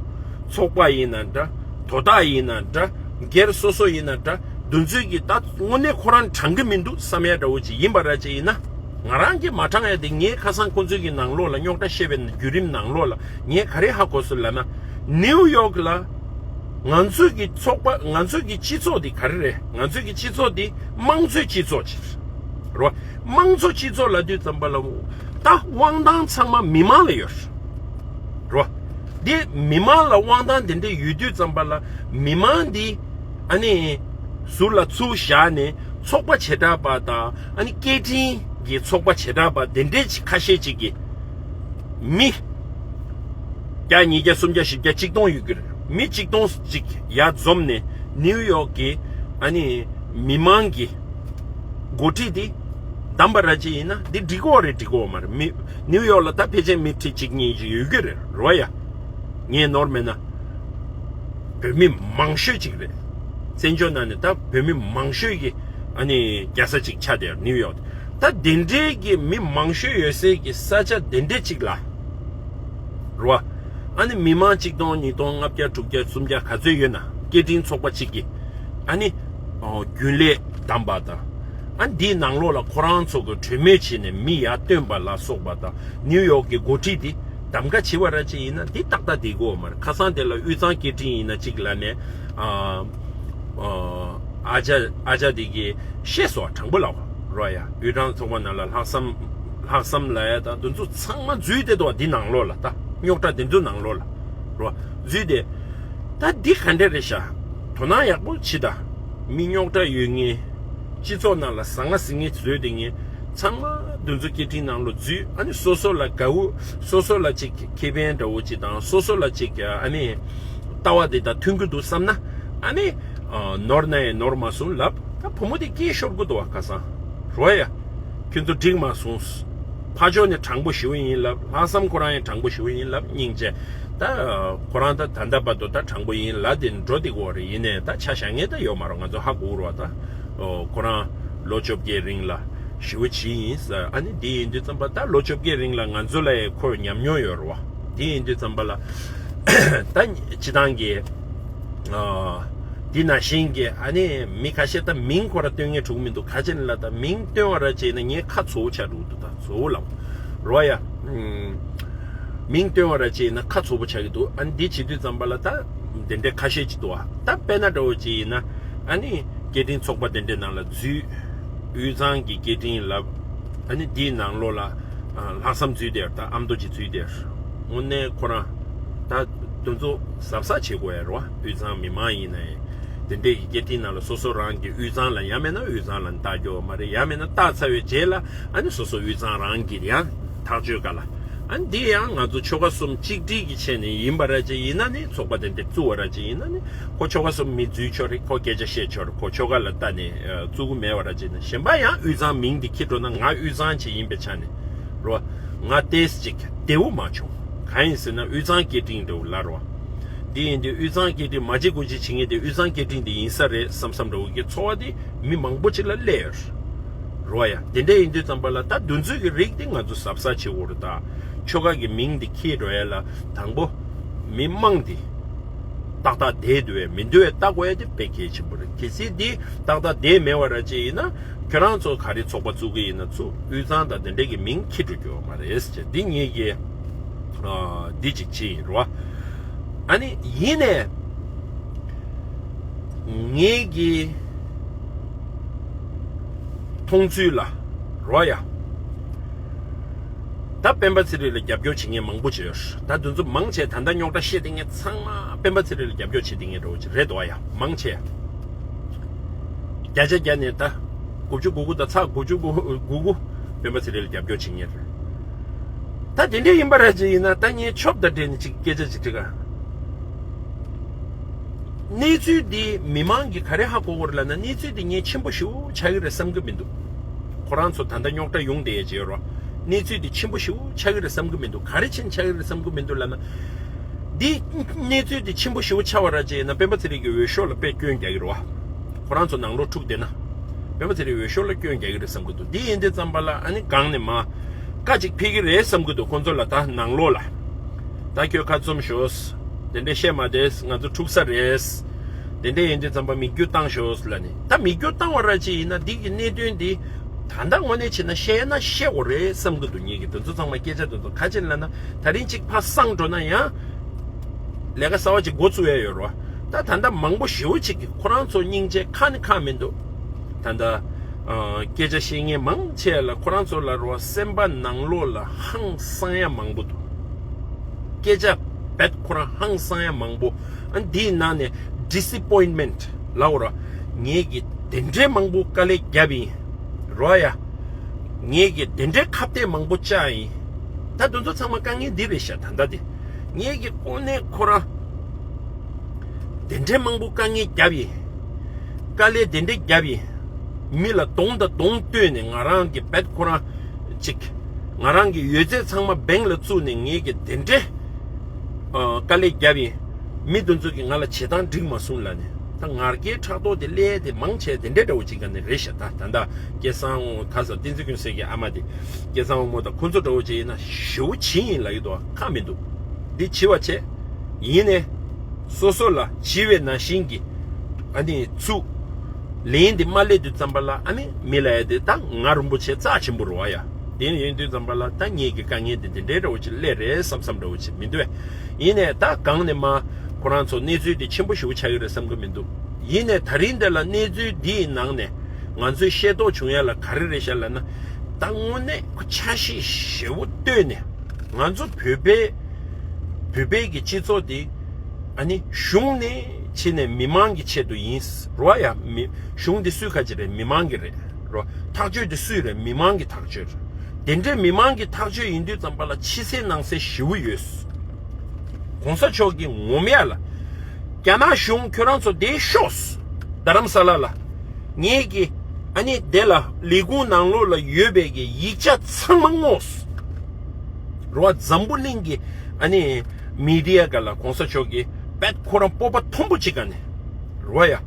ཚོགས་པ་ཡིན་ན་འདྲ། དོ་བདག་ཡིན་ན་འདྲ། སྒེར་སོ་སོ་ཡིན་ན་འདྲ། འདུ་འཛོམས་ཀྱི་ད་དངོས་གནས་ཁོ་རང་དྲང་གི་མི་འདུག་བསམ་ཡ་འདྲ་བོ་ཅིག་ཡིན་པ་ར་ཅིག་ཡིན་ན། ང་རང་གིས་མ་དྲང་ཡ་དེ་ངས་ཁ་སང་ཁོ་ཚོའི་གི་ནང་ལོགས་ལ་རྙོག་དྲ་བཤད་པའི་བརྒྱུད་རིམ་ནང་ལོགས་ལ་ངས་ག་རེ་ཧ་གོ་སོང་ལབ་ན། ནིའུ་ཡོག་ལ་ང་ཚོའི་གི་ཚོགས་པ་ང་ཚོའི་གི་སྤྱི་ཚོགས་དེ་ག་རེ་རེད། ང་ཚོའི་གི་སྤྱི་ཚོགས་དེ་དམངས་གཙོའི་སྤྱི་ཚོགས་ཅིག་རེད་བ། དམངས་གཙོ་སྤྱི་ཚོགས་ལབ་དུས་ཙམ་པ་ལ་ད་དབང་ཐང་ཚང་མ་མི་མང་ལ་ཡོད་རེད་བ། དེ་མི་མང་ལ་དབང་ཐང་དེ་འདྲ་ཡོད་དུས་ཙམ་པ་ལ་མི་མང་འདི་ཨ་ནི་ཟུར་ལ་ཚུར་བཞག་ནས་ཚོགས་པ་བྱེ་བྲག་པ་དང་ཨ་ནི་སྐད་འཕྲིན་གྱི་ཚོགས་པ་བྱེ་བྲག་པ་དེ་འདྲས་ཅིག་ཁ་ཤས་ཅིག་གིས་མི་བརྒྱ་ཉིས་བརྒྱ་སུམ་བརྒྱ་བཞི་བརྒྱ་གཅིག་སྟོང་ཡོད་ཀྱི་རེད། མི་གཅིག་སྟོང་ཅིག་ཡར་འཛོམས་ནས་ནིའུ་ཡོག་གི་ཨ་ནི་མི་མང་གི་འགོ་ཁྲིད་དེ་བདམས་པ་ར་ཅིག་ཡིན་ན་འདི་འགྲིག་གོ་རེད་འགྲིག་གོ་མ་རེད། མི་ནིའུ་ཡོག་ལ་ད་ཕལ་ཆེར་མི་ཁྲི་གཅིག་གཉིས་ཅིག་ཡོད་ཀྱི་རེད་རོ་ཡ། ངས་ནོར་མེད་ན་བོད་མི་མང་ཤོས་ཅིག་རེད། བཙན་བྱོལ་ནང་ནས་ད་བོད་མི་མང་ཤོས་ཀྱི་ཨ་ནི་རྒྱལ་ས་ཅིག་ཆགས་བསྡད་ཡོད་ནིའུ་ཡོག་ད་དེ་འདྲའི་གི་མི་མང་ཤོས་ཡོད་སའི་གི་ས་ཆ་དེ་འདྲའི་ཅིག་ལ་རོ། ཨ་ནི་མི་མང་གཅིག་སྟོང་ཉིས་སྟོང་ལྔ་བརྒྱ་དྲུག་བརྒྱ་སུམ་བརྒྱ་ག་ཚོད་ཡོད་ན་སྐད་འཕྲིན་ཚོགས་པ་གཅིག་གིས་ཨ་ནི་ཨོ་རྒྱུན་ལས་བདམས་པ་དང་ཨ་འདིའི་ནང་ལོགས་ལ་ཁོ་རང་ཚོ་གི་གྲོས་མོལ་བྱས་ནས་མི་ཡར་བཏོན་པ་ལ་སོགས་པ་དང་ནིའུ་ཡོག་གི་འགོ་ཁྲིད་དེ་གདམ་ག་བྱེད་པ་ར་ཅིག་ཡིན་ན་འདི་ཏག་ཏག་བསྡད་ཀྱི་ཡོད་མ་རེད། ཁ་སང་དེ་ལ་དབུས་གཙང་སྐད་འཕྲིན་ཡིན་ན་གཅིག་ལ་ནས་ཨ་ཨ་ཨ་ཅག་ཨ་ཅག་དེ་གིས་བཤད་སོང་དྲང་པོ་ལབ་པ་རོ་ཡ། དབུས་གཙང་ཚོགས་པ་ནང་ལ་ལྷག་བསམ་ལྷག་བསམ་ལབ་ཡ་དང་དེ་ཚོ་ཚང་མ་འཛུལ་བསྡད་འདུག་འདི་ནང་ལོགས་ལ་ད་རྙོག་དྲ་དེ་ཚོའི་ནང་ལོགས་ལ་རོ་འཛུལ་བསྡད། ད་འདི་ག་འདྲ་རེད་ཤག་དོ་སྣང་ཡག་པོ་བྱེད་ད། མི་རྙོག་དྲ་ཡོད་མཁན་སྤྱི་ཚོགས་ནང་ལ་ཟང་ངེ་ཟིང་ངེ་བཟོས་བསྡད་མཁན་ཚང་མ་ དེ་ཚོ་སྐད་འཕྲིན་ནང་ལ་འཛུལ། ཨ་ནི་སོ་སོ་ལ་དགའ་བོ། སོ་སོ་ལ་ཅིག་ཁེ་ཕན་འདྲ་བོ་ཅིག་དང་། སོ་སོ་ལ་ཅིག་ཨ་ནི་ལྟ་བ་དེ་དང་མཐུན་གྱི་འདུག་བསམ་ན། ཨ་ནི་ཨ་ནོར་ན་ཡང་ནོར་མ་སོང་ལབ། ད་བུ་མོ་དེ་སྐད་ཤོར་གྱི་འདུག་བ། ཁ་སང་རོ་ཡ། ཁྱོད་ཚོ་འགྲིག་མ་སོང་། ཕར་ཕྱོགས་ནས་དྲང་པོ་ཞུ་ཡིན་ལབ། ལྷག་བསམ་ཁོ་རང་ཡང་དྲང་པོ་ཞུ་ཡིན་ལབ། སྙིང་རྗེ། ད་ཁོ་རང་ད་ད་ལྟ་བར་དུ་ད་དྲང་པོ་ཡིན་ལབ་དེ་འགྲོ་དེ་གོ་རེད། ཡིན་ནའི་ད་ཆ་བཞག་མཁན་ད་ཡོད་མ་རེད། ང་ཚོ་ཧ་གོ་རོགས། ད་ཁོ་རང་ལོ་བཅོ་བརྒྱད་རིང་ལ་ཞི་བ་བྱས་ཡིན་ཟེར། ཨ་ནི་འདི་ཡིན་དུས་ཙམ་པ་ད་ལོ་བཅོ་བརྒྱད་རིང་ལ་ང་ཚོ་ལ་ཡང་ཁོ་ཉམས་མྱོང་ཡོད་རེད་བ། འདི་ཡིན་དུས་ཙམ་པ་ལ་ད་སྤྱི་བཏང་གི་འདི་ནང་བཞིན་གྱི་ཨ་ནི་མི་ཁ་ཤས་ད་མིང་ཁོ་ར་སྟོན་མཁན་འགྲོ་གི་མི་འདུག་ག་ཅི་ལ་ད་མིང་སྟོན་པ་ར་བྱས་ན་ངས་ཁ་ཚ་པོ་ཆགས་འགྲོ་གི་འདུག་ད་ཚ་པོ་ལབ་རོ་ཡ། མིང་སྟོན་པ་ར་བྱས་ན་ཁ་ཚ་པོ་ཆགས་ཀྱི་འདུག་ཨ་ནི་འདི་བྱེད་དུས་ཙམ་པ་ལ་ད་དེ་འདྲའི་ཁ་ཤས་ཅིག་འདུག་ཨ། ད་དཔེར་ན་འདྲ་བོ་ཅིག་ཡིན་ན། ཨ་ནི་སྐད་འཕྲིན་ཚོགས་པ་དེ་འདྲའི་ནང་ལ་འཛུལ། དབུས་གཙང་གི་སྐད་འཕྲིན་ལབ། ཨ་ནི་འདིའི་ནང་ལོགས་ལ་ལྷག་བསམ་འཛུལ་དེར། ད་ཨ་མདོ་ཅིག་འཛུལ་དེར། དངོས་གནས་ཁོ་རང་ད་དེ་ཚོ་གཟབ་གཟབ་བྱེད་དགོས་ཡ་རེད་བ། དབུས་གཙང་མི་མང་ཡིན་ན་ཡང་དེ་འདྲའི་གི་སྐད་འཕྲིན་ནང་ལ་སོ་སོ་རང་གི་དབུས་གཙང་ལ། ཡང་མིན་ན་དབུས་གཙང་ལ་བཏགས་རྒྱུ་མ་རེད། ཡང་མིན་ན་བཏགས་ཚར་བའི་རྗེས་ལ་ཨ་ནི་སོ་སོ་དབུས་གཙང་རང་གི་ཡང་ཐག་གཅོད་ག་ལ། ཨ་ནི་འདི་ཡང་ང་ཚོ་ཆོལ་ཁ་གསུམ་གཅིག་སྒྲིལ་གྱི་ཆེད་ནས་ཡིན་པ་ར་ཅིག་ཡིན་ན་ནི། ཚོགས་པ་དེ་འདྲ་བཙུགས་པ་ར་ཅིག་ཡིན་ན་ནི། ཁོ་ཆོལ་ཁ་གསུམ་མི་འཛུལ་ཆོག་རེད། ཁོ་སྐད་ཆ་བཤད་ཆོག་རེད། ཁོ་ཆོལ་ཁ་ལ་ལྟ་ནས་བཙུགས་གི་མེད་པ་ར་ཅིག་ན། གཞན་པ་ཡང་དབུས་གཙང་མིང་འདི་འཁྱེར་འགྲོ་ན། ང་དབུས་གཙང་ཅིག་ཡིན་པའི་ཆ་ནས་རོ། ང་ཏོག་ཙམ་ཅིག་བདེ་པོ་མ་བྱུང་། གང་ཡིན་ཟེར་ན་དབུས་གཙང་སྐད་འཕྲིན་འདྲ་བོ་ལབ་རོ། འདི་ཡིན་དུས་དབུས་གཙང་སྐད་འཕྲིན་མ་བརྗེད་དགོས་ཅིག་བྱེད་མཁན་དེ་དབུས་གཙང་སྐད་འཕྲིན་འདི་ཡིན་ས་རེད་བསམ་བསམ་འདྲ་བོ་གི་ཚོར་བ་དེ་མི་མང་པོ་ཅིག་ལ་སླེབས་ཡོད་རེད། རོ་ཡ། དེ་འདྲ་ཡིན་དུས་ཙམ་པ་ལ་ད་དེ་ཚོའི་གི་རིགས་དེ་ང་ཚོ་གཟབ་གཟབ་བྱེད་དགོས་རེད། ད་ཆོལ་ཁ་གི་མིང་དེ་འཁྱེར་འགྲོ་ཡ་ལ་དང་པོ་མི་མང་དེ་ཏག་ཏག་བསྡད་འདུག་བས་མི་འདུག་བས་ལྟ་དགོས་ཡ་དེ་དཔེ་གལ་ཆེན་པོ་རེད། གལ་སྲིད་དེ་ཏག་ཏག་བསྡད་མེད་པ་ར་ཅིག་ཡིན་ན། ཁྱོད་རང་ཚོ་ག་རེ་ཚོགས་པ་བཙུགས་གི་ཡིན་ན་བཙུགས། དབུས་གཙང་དང་དེ་འདྲ་གི་མིང་འཁྱེར་འགྲོ་རྒྱུ་མ་རེད་ཟེར། འདི་ངེད་ཀྱི་ཨ་འདི་གཅིག་བྱས་ཡིན་རོ། ཨ་ནི་ཡིན་ནས་ངེད་ཀྱི་མཐོང་ཚུལ་ལ་རོ་ཡ། ད་སྤེན་པ་ཚེ་རིང་ལ་རྒྱབ་སྐྱོར་བྱེད་མཁན་མང་པོ་ཅིག་ཡོད། ད་དེ་ཚོ་མང་ཆེ་ད་ལྟ་རྙོག་དྲ་བཤད་བསྡད་མཁན་ཚང་མ་སྤེན་པ་ཚེ་རིང་ལ་རྒྱབ་སྐྱོར་བྱེད་བསྡད་མཁན་འདྲ་བོ་ཅིག་རེད་འདུག་ཡ། མང་ཆེ་བརྒྱ་ཆ་བརྒྱ་ནས་ད་དགུ་བཅུ་གོ་དགུ་དང་ཚེག་དགུ་བཅུ་གོ་དགུ་སྤེན་པ་ཚེ་རིང་ལ་རྒྱབ་སྐྱོར་བྱེད་མཁན་རེད། ད་དེ་འདྲ་ཡིན་པ་ར་ཅིག་ཡིན་ན། ད་ངས་ཆོབ་དང་འབྲེལ་ནས་ཅིག་སྐད་ཆ་ཅིག་དྲི་ག་གནས་ཚུལ་འདི་མི་མང་གིས་ག་རེ་ཧ་གོ་གི་རེད་ལབ་ན། གནས་ཚུལ་འདི་ངས་ཆེན་པོ་ཞེ་པོ་ཆགས་ཀྱི་རེད་བསམ་གྱི་མི་འདུག་ཁོ་རང་ཚོ་ད་ལྟ་རྙོག་དྲ་ཡོང་བསྡད་ཡས་ཅིག་ཡོད་རེད། གནས་ཚུལ་འདི་ཆེན་པོ་ཞེ་པོ་ཆགས་ཀྱི་རེད་བསམ་གྱི་མི་འདུག་ག་རེ་བྱས་ནས་ཆགས་ཀྱི་རེད་བསམ་གྱི་མི་འདུག་ལབ་ན། འདི་གནས་ཚུལ་འདི་ཆེན་པོ་ཞེ་པོ་ཆགས་པ་ར་ཅིག་ཡིན་ན། སྤེན་པ་ཚེ་རིང་གི་འོས་ཤོག་ལ་དཔེ་སྐྱོན་རྒྱག་གི་རེད་བ། ཁོ་རང་ཚོ་ནང་ལོགས་འཁྲུག་བསྡད་ན། སྤེན་པ་ཚེ་རིང་འོས་ཤོག་ལ་སྐྱོན་རྒྱག་གི་རེད་བསམ་གྱི་འདུག་འདི་ཡིན་དུས་ཙམ་པ་ལ་ཨ་ནི་སྒང་ནས་མར་བཀའ་ཅིག་ཕེབས་ཀྱི་རེད་བསམ་གྱི་འདུག་ཁོང་ཚོ་ལ། ད་ནང་ལོགས་ལ། ད་ཁྱོད་ཁ་བཙུམ་ཤོག་དེ་འདྲས་བཤད་མ་བསྡད། ང་ཚོ་འཁྲུག་ས་རེད། དེ་འདྲས་ཡིན་དུས་ཙམ་པ་མིག་རྒྱུ་བཏང་ཤོག་ལབ་ནས། ད་མིག་རྒྱུ་བཏང་བ་ར་ཅིག་ཡིན་ན་འདི་གི་གནད་དོན་འདི་ད་ལྟ་དངོས་གནས་བྱས་ན་བཤད་ན་བཤད་དགོས་རེད་བསམ་གྱི་འདུག་ངེད་ཀྱི་དེ་ཚོ་ཚང་མ་སྐད་ཆ་དེ་ཚོ་ག་ཅི་ལབ་ན། ད་རིང་ཅིག་ཕར་སངས་འགྲོ་ན་ཡང་ལས་ཀ་གསར་བ་ཅིག་འགོ་བཙུགས་ཡ་ཡོད་རེད་བ། ད་ད་ལྟ་མང་པོ་ཞེ་པོ་ཅིག་གིས་ཁོ་རང་ཚོ་སྙིང་རྗེ་ཁ་ནས་ཁག་མི་འདུག་ད་ལྟ་ཨ་སྐད་ཆ་བཤད་མཁན་མང་ཆེ་ལ་ཁོ་རང་ཚོ་ལ་རོ་སེམས་པ་ནང་ལོགས་ལ་ཧང་སང་ཡ་མང་པོ་འདུག་སྐད་ཆ་རྦད་ཁོ་རང་ཧང་སང་ཡ་མང་པོ། ཨ་འདིའི་ནང་ནས་disappointment ལབ་དགོས་རེད། ངེད་ཀྱིས་དེ་འདྲའི་མང་པོ་དཀའ་ལས་བརྒྱབ་ཡིན་རོ་ཡ། ངེད་ཀྱིས་དེ་འདྲའི་ཁ་གཏད་མང་པོ་བཅག་ཡིན། ད་དེ་ཚོ་ཚང་མ་དཀའ་ངལ་འདི་རེད་ཤག་ད་ལྟ་དེ། ངེད་ཀྱིས་དངོས་གནས་ཁོ་རང་དེ་འདྲའི་མང་པོ་དཀའ་ངལ་བརྒྱབ་ཡིན། དཀའ་ལས་དེ་འདྲའི་བརྒྱབ་ཡིན། མི་ལ་གདོང་དང་གདོང་གཏོད་ནས་ང་རང་གི་རྦད་ཁོ་རང་ཅིག་ང་རང་གི་ཡོད་ཚད་ཚང་མ་སྦེང་ལ་བཙུགས་ནས་ངེད་ཀྱིས་དེ་འདྲའི་ཨ་དཀའ་ལས་བརྒྱབ་ཡིན། མི་དེ་ཚོ་གིས་ང་ལ་བྱེད་སྟངས་འགྲིག་མ་སོང་ལབ་ནས། ད་ང་རྒྱལ་ཕྲག་དོག་དེ་སླེབས་དེ་མང་ཆེ་དེ་འདྲའི་འདྲ་བོ་ཅིག་ག་ནས་རེད་ཤག་ད་ད་ལྟ་སྐལ་བཟང་དབང་མོ་ད་ས་བསྟན་འཛིན་ཀུན་གསལ་གྱི་ཨ་མ་དེ། སྐལ་བཟང་དབང་མོ་དང་ཁོ་ཚོ་འདྲ་བོ་ཅིག་ཡིན་ན་ཞེ་པོ་བྱེད་ཡིན་ལབ་ཀྱི་འདུག་ཁག་མི་འདུག་འདི་བྱེད་པ་བྱེད། ཡིན་ནས་སོ་སོ་ལ་བྱིས་པའི་ནང་བཞིན་གྱི་ཨ་ནི་ཚུགས། ལན་འདི་མ་སླེབས་དུས་ཙམ་པ་ལ་ཨ་ནི་མི་ལ་ཡ་དེ་ད་ང་རིན་པོ་ཆེ་རྩ་ཆེན་པོ་རེད་བ་ཡ། དེ་ཡིན་དུས་ཙམ་པ་ལ་ད་ངེད་ཀྱི་དཀའ་ངལ་འདི་འདི་འདྲའི་འདྲ་བོ་ཅིག་སླེབས་རེད་བསམ་བསམ་འདྲ་བོ་ཅིག་མི་འདུག་བས། ཡིན་ནས་ད་སྒང་ནས་མ་ཁོ་རང་ཚོ་གནས་ཚུལ་འདི་ཆེན་པོ་ཞེ་པོ་ཆགས་ཀྱི་རེད་བསམ་གྱི་མི་འདུག་ཡིན་ནས་ད་རིང་འདི་ལ་གནས་ཚུལ་འདིའི་ནང་ནས་ང་ཚོས་ཤེས་རྟོགས་བྱུང་ཡ་ལ་ག་རེ་རེད་ཤག་ལབ་ན། ད་དངོས་གནས་ཁོ་འཆར་གཞི་ཞེ་པོ་བཏོད་ནས་ང་ཚོ་བོད་པའི་བོད་པའི་གི་སྤྱི་ཚོགས་འདི་ཨ་ནི་གཞུང་ནས་ཕྱི་ནས་མི་མང་གི་ཆེད་དུ་ཡིན་རོ་ཡ། མི་གཞུང་འདི་སུའི་ཁ་ཅིག་རེད། མི་མང་གི་རེད་རོ། ཐག་གཅོད་འདི་སུའི་རེད། མི་མང་གི་ཐག་གཅོད་རེད། དེ་འདྲའི་མི་མང་གི་ཐག་གཅོད་ཡིན་དུས་ཙམ་པ་ལ་ཕྱི་གསལ་ནང་གསལ་ཞེ་པོ་ཡོད། གོང་ས་མཆོག་གིས་ངོམ་ཡ་ལ། རྒྱ་ནག་གཞུང་ཁྱོད་རང་ཚོ་དེ་ཤོག་རྡ་རམ་ས་ལ་ལ། ངེད་ཀྱི་ཨ་ནི་དེ་ལ་ལས་ཁུངས་ནང་ལོགས་ལ་ཡོད་པའི་གི་ཡིག་ཆ་ཚང་མ་སྔོགས། རོ་བ་འཛམ་བུ་གླིང་གི་ཨ་ནི་མི་ཌི་ཡ་ག་ལ་གོང་ས་མཆོག་གིས་པད་ཁོ་རང་སྤོབས་པ་མཐོན་པོ་ཅིག་ག་ནས་རོ་བ་ཡ།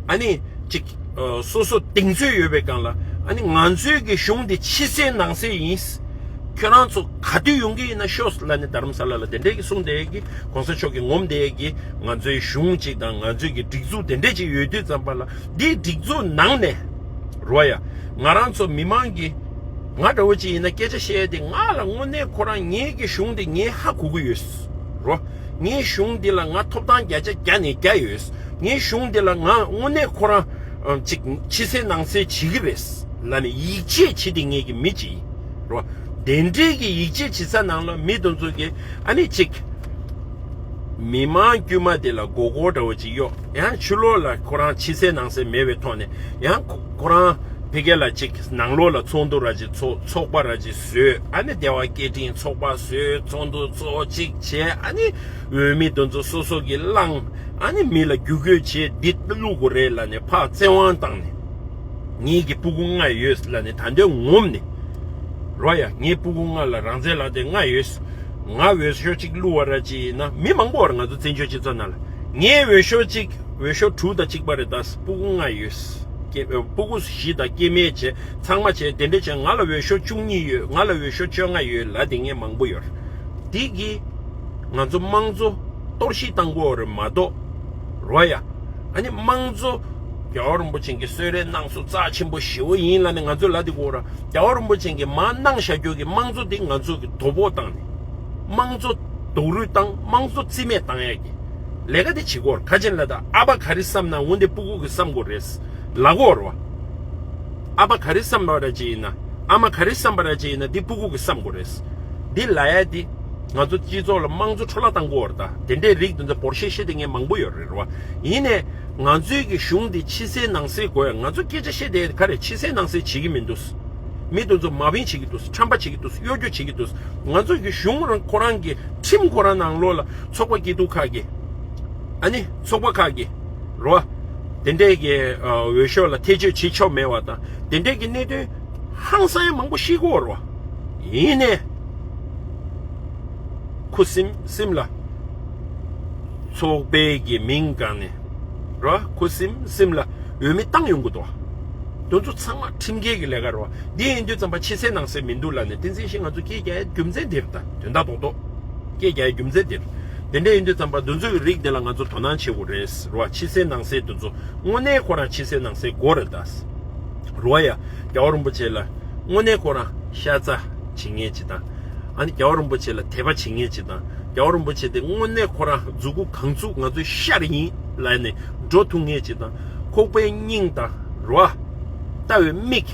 ཨ་ནི་ཅིག་ཨ་སོ་སོ་གདེང་ཚོད་ཡོད་པའི་སྒང་ལ། ཨ་ནི་ང་ཚོའི་གི་གཞུང་འདི་ཕྱི་གསལ་ནང་གསལ་ཡིན། ཁྱོད་རང་ཚོ་ག་དུས་ཡོང་གི་ཡིན་ན་ཤོག་ལབ་ནས་རྡ་རམ་ས་ལ་ལ་དེ་འདྲས་ཀྱི་གསུང་བསྡད་ཀྱི། གོང་ས་མཆོག་གིས་ངོམ་བསྡད་ཀྱི། ང་ཚོའི་གཞུང་གཅིག་དང་ང་ཚོའི་གི་སྒྲིག་འཛུགས་དེ་འདྲས་ཅིག་ཡོད་དུས་ཙམ་པ་ལ། འདིའི་སྒྲིག་འཛུགས་ནང་ནས་རོ་ཡ། ང་རང་ཚོ་མི་མང་གི། ང་འདྲ་བོ་ཅིག་ཡིན་ན་སྐད་ཆ་བཤད་དེ། ང་ལ་དངོས་གནས་ཁོ་རང་ངེད་ཀྱི་གཞུང་དེ་ངས་ཧ་གོ་གི་ཡོད། རོ། ངའི་གཞུང་འདི་ལ་ང་ཐོབ་ཐང་བརྒྱ་ཆ་བརྒྱ་ནས་བརྒྱ་ཡོད། ངའི་གཞུང་འདི་ལ་ང་དངོས་གནས་ཁོ་རང་ཨམ་ཅིག་ཕྱི་གསལ་ནང་གསལ་བྱེད་ཀྱི་རེད་ལབ་ནས་ཡིད་ཆེས་བྱེད་དེ་ངེད་ཀྱི་མི་ཅིག་ཡིན། རོ། དེ་འདྲའི་གི་ཡིད་ཆེས་བྱེད་ས་ནང་ལ་མི་དེ་ཚོ་གི་ཨ་ནི་ཅིག་མི་མང་དཀྱུས་མ་དེ་ལ་མགོ་སྐོར་འདྲ་བོ་ཅིག་གཡོག་ཡང་ཕྱི་ལོགས་ལ་ཁོ་རང་ཕྱི་གསལ་ནང་གསལ་མེད་པའི་ཐོག་ནས་ཡང་ཁོ་ཁོ་རང་ཕ་གི་ལ་ཅིག་ནང་ལོགས་ལ་ཚོགས་འདུ་ར་ཅིག་ཚོགས་ཚོགས་པ་ར་ཅིག་བཟོས། ཨ་ནི་བདེ་བ་སྐད་འཕྲིན་ཚོགས་པ་བཟོས། ཚོགས་འདུ་ཚོགས་ཅིག་བྱས། ཨ་ནི་འོས་མི་དེ་ཚོ་སོ་སོ་གིས་བླངས། ཨ་ནི་མི་ལ་བརྒྱུད་སྐུལ་བྱས། འདི་བླུག་དགོས་རེད་ལབ་ནས་ཕར་བཙན་དབང་བཏང་ནས། ངེད་ཀྱི་སྤུ་གུ་ལྔ་ཡོད་ལབ་ནས་ད་འདོད་ངོམ་ནས། རོ་ཡ། ངའི་སྤུ་གུ་ལྔ་ལ་རང་བཙན་ལག་དེབ་ལྔ་ཡོད། ང་འོས་ཤོག་གཅིག་བླུག་པ་ར་ཅིག་ཡིན་ན། མི་མང་པོ་བར་ང་ཚོ་བཙན་བྱོལ་སྤྱི་ཚོགས་ནང་ལ། ངའི་འོས་ཤོག་གཅིག་འོས་ཤོག་དྲུག་དང་གཅིག་པ་རེད། ད་སྤུ་གུ་ལྔ་ཡོད། སྐྱེ་སྤུ་གུ་བཞི་དང་སྐྱེ་དམན་བྱས་ཚང་མ་བྱས་དེ་འདྲ་བྱས། ང་ལ་འོས་ཤོག་བཅུ་གཉིས་ཡོད། ང་ལ་འོས་ཤོག་བཅོ་ལྔ་ཡོད་ལབ་དེ་ངས་མང་པོ་ཡོད། དེ་གིས་ང་ཚོ་དམངས་གཙོ་གཏོར་བཤིག་བཏང་དགོས་རེད་མ་གཏོགས། རོ་ཡ། ཨ་ནི་དམངས་གཙོ་རྒྱལ་བ་རིན་པོ་ཆེ་གིས་གསོལ་རས་གནང་སོ་རྩ་ཆེན་པོ་ཞེ་པོ་ཡིན་ལབ་ནས་ང་ཚོས་ལབ་དེ་དགོས་ར། རྒྱལ་བ་རིན་པོ་ཆེ་གིས་མར་གནང་བཞག་རྒྱུ་གི་དམངས་གཙོ་དེ་ང་ཚོ་གི་དོ་ཕོག་བཏང་ནས། དམངས་གཙོ་རྡོག་རོལ་བཏང་། དམངས་གཙོ་རྩིས་མེད་བཏང་ཡ་གི་ལས་ཀ་དེ་བྱེད་དགོས་ར། ག་ཅན་ལ་ད་ཨ་ཕ་ག་རེ་བསམ་ན་འོ་འདི་སྤུ་གུ་གིས་བསམ་དགོས་རེད་ལབ་དགོས་ར་བ། ཨ་ཕ་ག་རེ་བསམ་པ་ར་ཅིག་ཡིན་ན། ཨ་མ་ག་རེ་བསམ་པ་ར་ཅིག་ཡིན་ན་འདི་སྤུ་གུ་གིས་བསམ་དགོས་རེད། འདི་ལབ་ཡ་དེ་ང་ཚོ་སྤྱི་ཚོགས་ལ་དམངས་གཙོ་འཕྲོ་བརླག་བཏང་དགོས་རེད། ད་དེ་འདྲའི་རིགས་དེ་ཚོ་བོར་ཤེས་ཤེས་དེ་ངས་མང་པོ་ཡོད་རེད་ར་བ། ཡིན་ནས་ང་ཚོའི་གི་གཞུང་འདི་ཕྱི་གསལ་ནང་གསལ་དགོས་ཡ། ང་ཚོ་སྐད་ཆ་བཤད་དེ་ག་རེ་ཕྱི་གསལ་ནང་གསལ་བྱེད་ཀྱི་མི་འདུག་མི་དེ་ཚོ་མ་བིང་བྱེད་ཀྱི་འདུག་ཁྲམ་པ་བྱེད་ཀྱི་འདུག་གཡོ་སྒྱུ་བྱེད་ཀྱི་འདུག་ང་ཚོ་གི་གཞུང་རང་ཁོ་རང་གི་ཁྲིམས་ཁོ་རང་ནང་ལོགས་ལ་ཚོགས་པ་སྐྱིད་སྡུག་ཁག་གི། ཨ་ནི་ཚོགས་པ་ཁག་གི་རོ། དེ་འདྲས་ཀྱི་འོས་ཤོག་ལ་ཐེ་བྱུས་བྱེད་ཆོག་མེད་པ་དང་དེ་འདྲས་ཀྱི་གནད་དོན་ཧང་སང་ཡང་མང་པོ་ཤེས་ཀྱི་ཡོད་རེད་བ། ཡིན་ནའི་ཁུ་སིམ་སིམ་ལ་ཚོགས་པའི་གི་མིང་སྒང་ནས་རོ། ཁུ་སིམ་སིམ་ལ་འོས་མི་བཏང་ཡོང་གི་འདུག་དེ་ཚོ་ཚང་མ་ཁྲིམས་འགལ་གྱི་ལས་ཀ་རེད་བ། འདི་ཡིན་དུས་ཙམ་པ་ཕྱི་གསལ་ནང་གསལ་མི་འདུག་ལབ་ནས་བསྟན་འཛིན་བཞི་ང་ཚོ་སྐད་རྒྱག་ཡའི་རྒྱུ་མཚན་འདིར་ད་དོན་དག་རྡོག་རྡོག་སྐད་རྒྱག་ཡའི་རྒྱུ་མཚན་འདིར། དེ་འདྲ་ཡིན་དུས་ཙམ་པ་འདི་ཚོའི་རིགས་འདི་ལ་ང་ཚོ་དོ་སྣང་བྱེད་དགོས་རེད་རོ། ཕྱི་གསལ་ནང་གསལ་འདི་ཚོ་དངོས་གནས་ཁོ་རང་ཕྱི་གསལ་ནང་གསལ་དགོས་རེད་ད། རོ་ཡ། རྒྱལ་བ་རིན་པོ་ཆེ་ལ་དངོས་གནས་ཁོ་རང་ཤ་ཚ་བྱེད་མཁན་ཅིག་དང་། ཨ་ནི་རྒྱལ་བ་རིན་པོ་ཆེ་ལ་དད་པ་བྱེད་མཁན་ཅིག་དང་། རྒྱལ་བ་རིན་པོ་ཆེ་དེ་དངོས་གནས་ཁོ་རང་མཛུབ་གུ་གང་ཚུགས་ང་ཚོའི་ཤར་ཡིན་ལབ་ནས་འགྲོ་ཐུབ་མཁན་ཅིག་དང་། ཁོག་པའི་སྙིང་དང་རོ། ལྟ་བའི་མིག་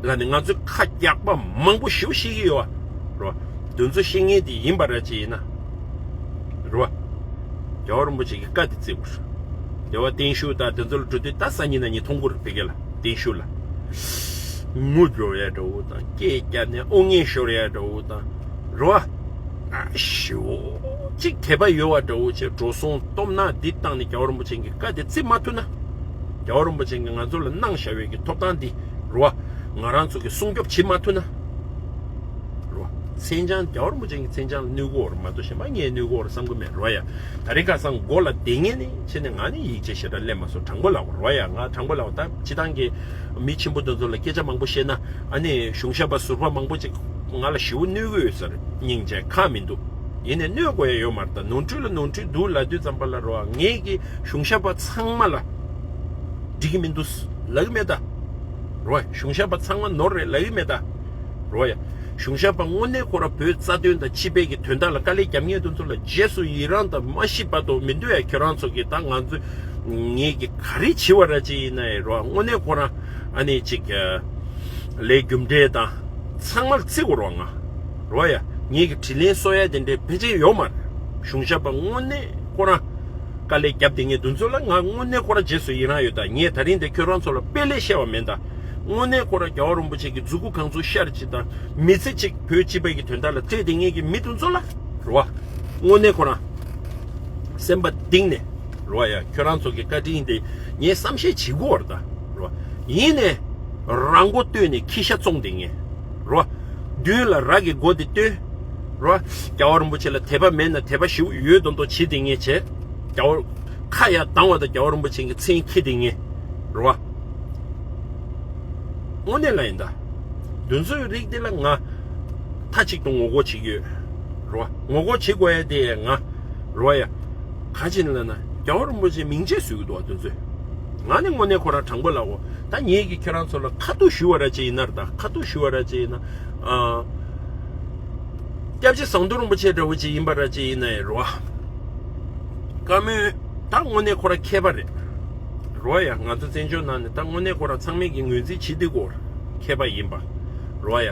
ལ་ནི་ང་ཚོས་ཁ་རྒྱག་པ་མང་པོ་ཞེ་པོ་ཤེས་ཀྱི་ཡོད་བ། རོ། དེ་ཚོ་ཤེས་མཁན་དེ་ཡིན་པ་ར་ཅིག་ཡིན་ན། རོ། རྒྱལ་བ་རིན་པོ་ཆེ་གི་བཀའ་དེ་བརྩི་དགོས། རྒྱལ་བ་བརྟན་བཞུགས་དང་དེ་ཚོ་ལ་འགྲོ་དུས་ད་སང་ཉིན་གནངས་ཉིན་མཐོང་གི་རེད་ཕ་གི་ལ་བརྟན་བཞུགས་ལ། ངུ་འགྲོ་ཡ་འདྲ་བོ་དང་སྐད་རྒྱག་ནས་ཨོ་ངས་ཤོར་ཡ་འདྲ་བོ་དང་། རོ། ཨ་ཞོ། གཅིག་དད་པ་ཡོད་བ་འདྲ་བོ་བྱས་འགྲོ་སོང་སྟོབས་ན་འདི་བཏང་ནས་རྒྱལ་བ་རིན་པོ་ཆེ་གི་བཀའ་དེ་བརྩི་མ་ཐུབ་ན། རྒྱལ་བ་རིན་པོ་ཆེ་གིས་ང་ཚོ་ལ་གནང་བཞག་པའི་གི་ཐོབ་ཐང་འདི་རོ། ང་རང་ཚོ་གི་སྲུང་སྐྱོབ་བྱེད་མ་ཐུབ་ན། རོ། མཚན་བྱང་རྒྱལ་བ་རིན་པོ་ཆེ་གི་མཚན་བྱང་ལ་གནོད་གོ་ར་མ་གཏོགས་གཞན་པ་ངས་གནོད་གོ་ར་བསམ་གི་མེད་རོ་ཡ། ད་རེས་ཁ་སང་མགོ་ལ་བསྡད་ངེས་ནི་ཆེ་ནས་ང་ནི་ཡིད་ཆེས་ཞེ་དྲག་སླེབས་མ་སོང་དྲང་པོ་ལབ་རོ་ཡ། ང་དྲང་པོ་ལབ་ད་སྤྱི་བཏང་གི་མི་ཆེན་པོ་དེ་ཚོ་ལ་སྐད་ཆ་མང་པོ་བཤད་ན་ཨ་ནི་གཞུང་ཞབས་པ་ཟུར་པ་མང་པོ་ཅིག་ང་ལ་ཞེ་པོ་གནོད་གི་ཡོད་ས་རེད། སྙིང་རྗེ་ཁག་མི་འདུག་ཡིན་ནས་གནོད་དགོས་ཡ་ཡོད་མ་རེད། ད་ནོར་འཁྲུལ་ལ་ནོར་འཁྲུལ་འདུག་ལབ་དུས་ཙམ་པ་ལ་རོ་ངས་ཀྱི་གཞུང་ཞབས་པ་ཚང་མ་ལ་འགྲིག་གི་མི་འདུག་ལབ་གི་མེད་ད། རོ་གཞུང་ཞབས་པ་ཚང་མ་ནོར་རེད་ལབ་གི་མེད་ད། རོ་ཡ། གཞུང་ཞབས་པ་དངོས་གནས་ཁོ་རང་བོད་རྩ་དོན་དང་སྤྱི་པའི་གི་དོན་དག་ལ་དཀའ་ལས་རྒྱབ་མཁན་དེ་ཚོ་ལ་རྗེས་སུ་ཡི་རང་དང་མ་ཤི་བར་དུ་མི་འདུག་ཡ། ཁྱོད་རང་ཚོ་གི་ད་ང་ཚོ་ངས་ཀྱི་ག་རེ་བྱེད་པ་ར་ཅིག་ཡིན་ན་ཡ་རོ་དངོས་གནས་ཁོ་རང་ཨ་ནི་ཅིག་ལས་རྒྱུ་འབྲས་དང་ཚང་མར་བརྩི་དགོས་རོགས་ང་། རོ་ཡ། ངེད་ཀྱི་དྲིན་ལན་གསོ་ཡ་དེ་འདྲའི་ཕལ་ཆེར་ཡོད་མ་རེད། གཞུང་ཞབས་པ་དངོས་གནས་ཁོ་རང་དཀའ་ལས་རྒྱབ་བསྡད་མཁན་དེ་ཚོ་ལ་ང་དངོས་གནས་ཁོ་རང་རྗེས་སུ་ཡི་རང་ཡོད། ད་ངས་ད་རིང་འདི་ཁྱོད་རང་ཚོ་ལ་དཔེ་ལས་བཤད་པ་མིན་ད། དངོས་གནས་ཁོ་རང་རྒྱལ་བ་རིན་པོ་ཆེ་གི་མཛུབ་གུ་གང་ཚོ་ཤར་ཅིག་དང་མི་ཚེ་གཅིག་བོད་སྤྱི་པའི་གི་དོན་དག་ལ་སྤྲད་དེ་ངེད་ཀྱི་མི་དེ་ཚོ་ལ་རེད་བ། དངོས་གནས་ཁོ་རང་སེམས་པ་གཏིང་ནས་རེད་བ། ཡ་ཁྱོད་རང་ཚོ་གི་བཀའ་དྲིན་དེ་ངས་བསམ་ཤེས་བྱེད་དགོས་རེད་ད་རེད་བ། ཡིན་ནས་རང་མགོ་བཏོན་ནས་ཁྱི་ཤ་བཙོང་དེ་ངས་རེད་བ། མདུན་ལ་ར་གི་མགོ་དེ་བཏོན། རོ། རྒྱལ་བ་རིན་པོ་ཆེ་ལ་དད་པ་མེད་ན་དད་པ་ཞིག་ཡོད་མདོག་མདོག་བྱེད་དེ་ངས་བྱས། རྒྱལ་བ། ཁ་ཡར་གདངས་པ་དང་རྒྱལ་བ་རིན་པོ་ཆེ་གི་མཚན་འཁྱེར་དེ་ངས། རོ། དངོས་གནས་ལ་ཡིན་ད། འདི་ཚོའི་རིགས་དེ་ལ་ང་མཐའ་གཅིག་ཏུ་ངོ་རྒོལ་བྱེད་ཀྱི་ཡོད། རོ། ངོ་རྒོལ་བྱེད་དགོས་ཡ་དེ་ང་། རོ་ཡ། ག་ཅི་ལ་ན་རྒྱལ་བ་རིན་པོ་ཆེ་མིང་ཆད་བཟོས་ཀྱི་འདུག་བ་འདི་ཚོས། ང་ནི་དངོས་གནས་ཁོ་རང་དྲང་པོ་ལ་འོ་ད་ངེད་ཀྱིས་ཁྱེད་རང་ཚོ་ལ་ཁ་ཐུག་ཞུ་བ་ར་ཅིག་ཡིན་ན་ར་ད་ཁ་ཐུག་ཞུ་བ་ར་ཅིག་ཡིན་ན། ཨ། སྐྱབས་རྗེ་ཟམ་གདོང་རིན་པོ་ཆེ་འདྲ་བོ་ཅིག་ཡིན་པ་ར་ཅིག་ཡིན་ན་ཡང་རོ། བཀའ་མོལ་ད་དངོས་གནས་ཁོ་རང་མཁས་པ་རེད། རོ་ཡ་ང་ཚོ་བཙན་བྱོལ་ནང་ནས་ད་དངོས་གནས་ཁོ་རང་ཚང་མས་ཀྱི་ངོས་འཛིན་བྱེད་དེ་གོ། མཁས་པ་ཡིན་པ། རོ་ཡ།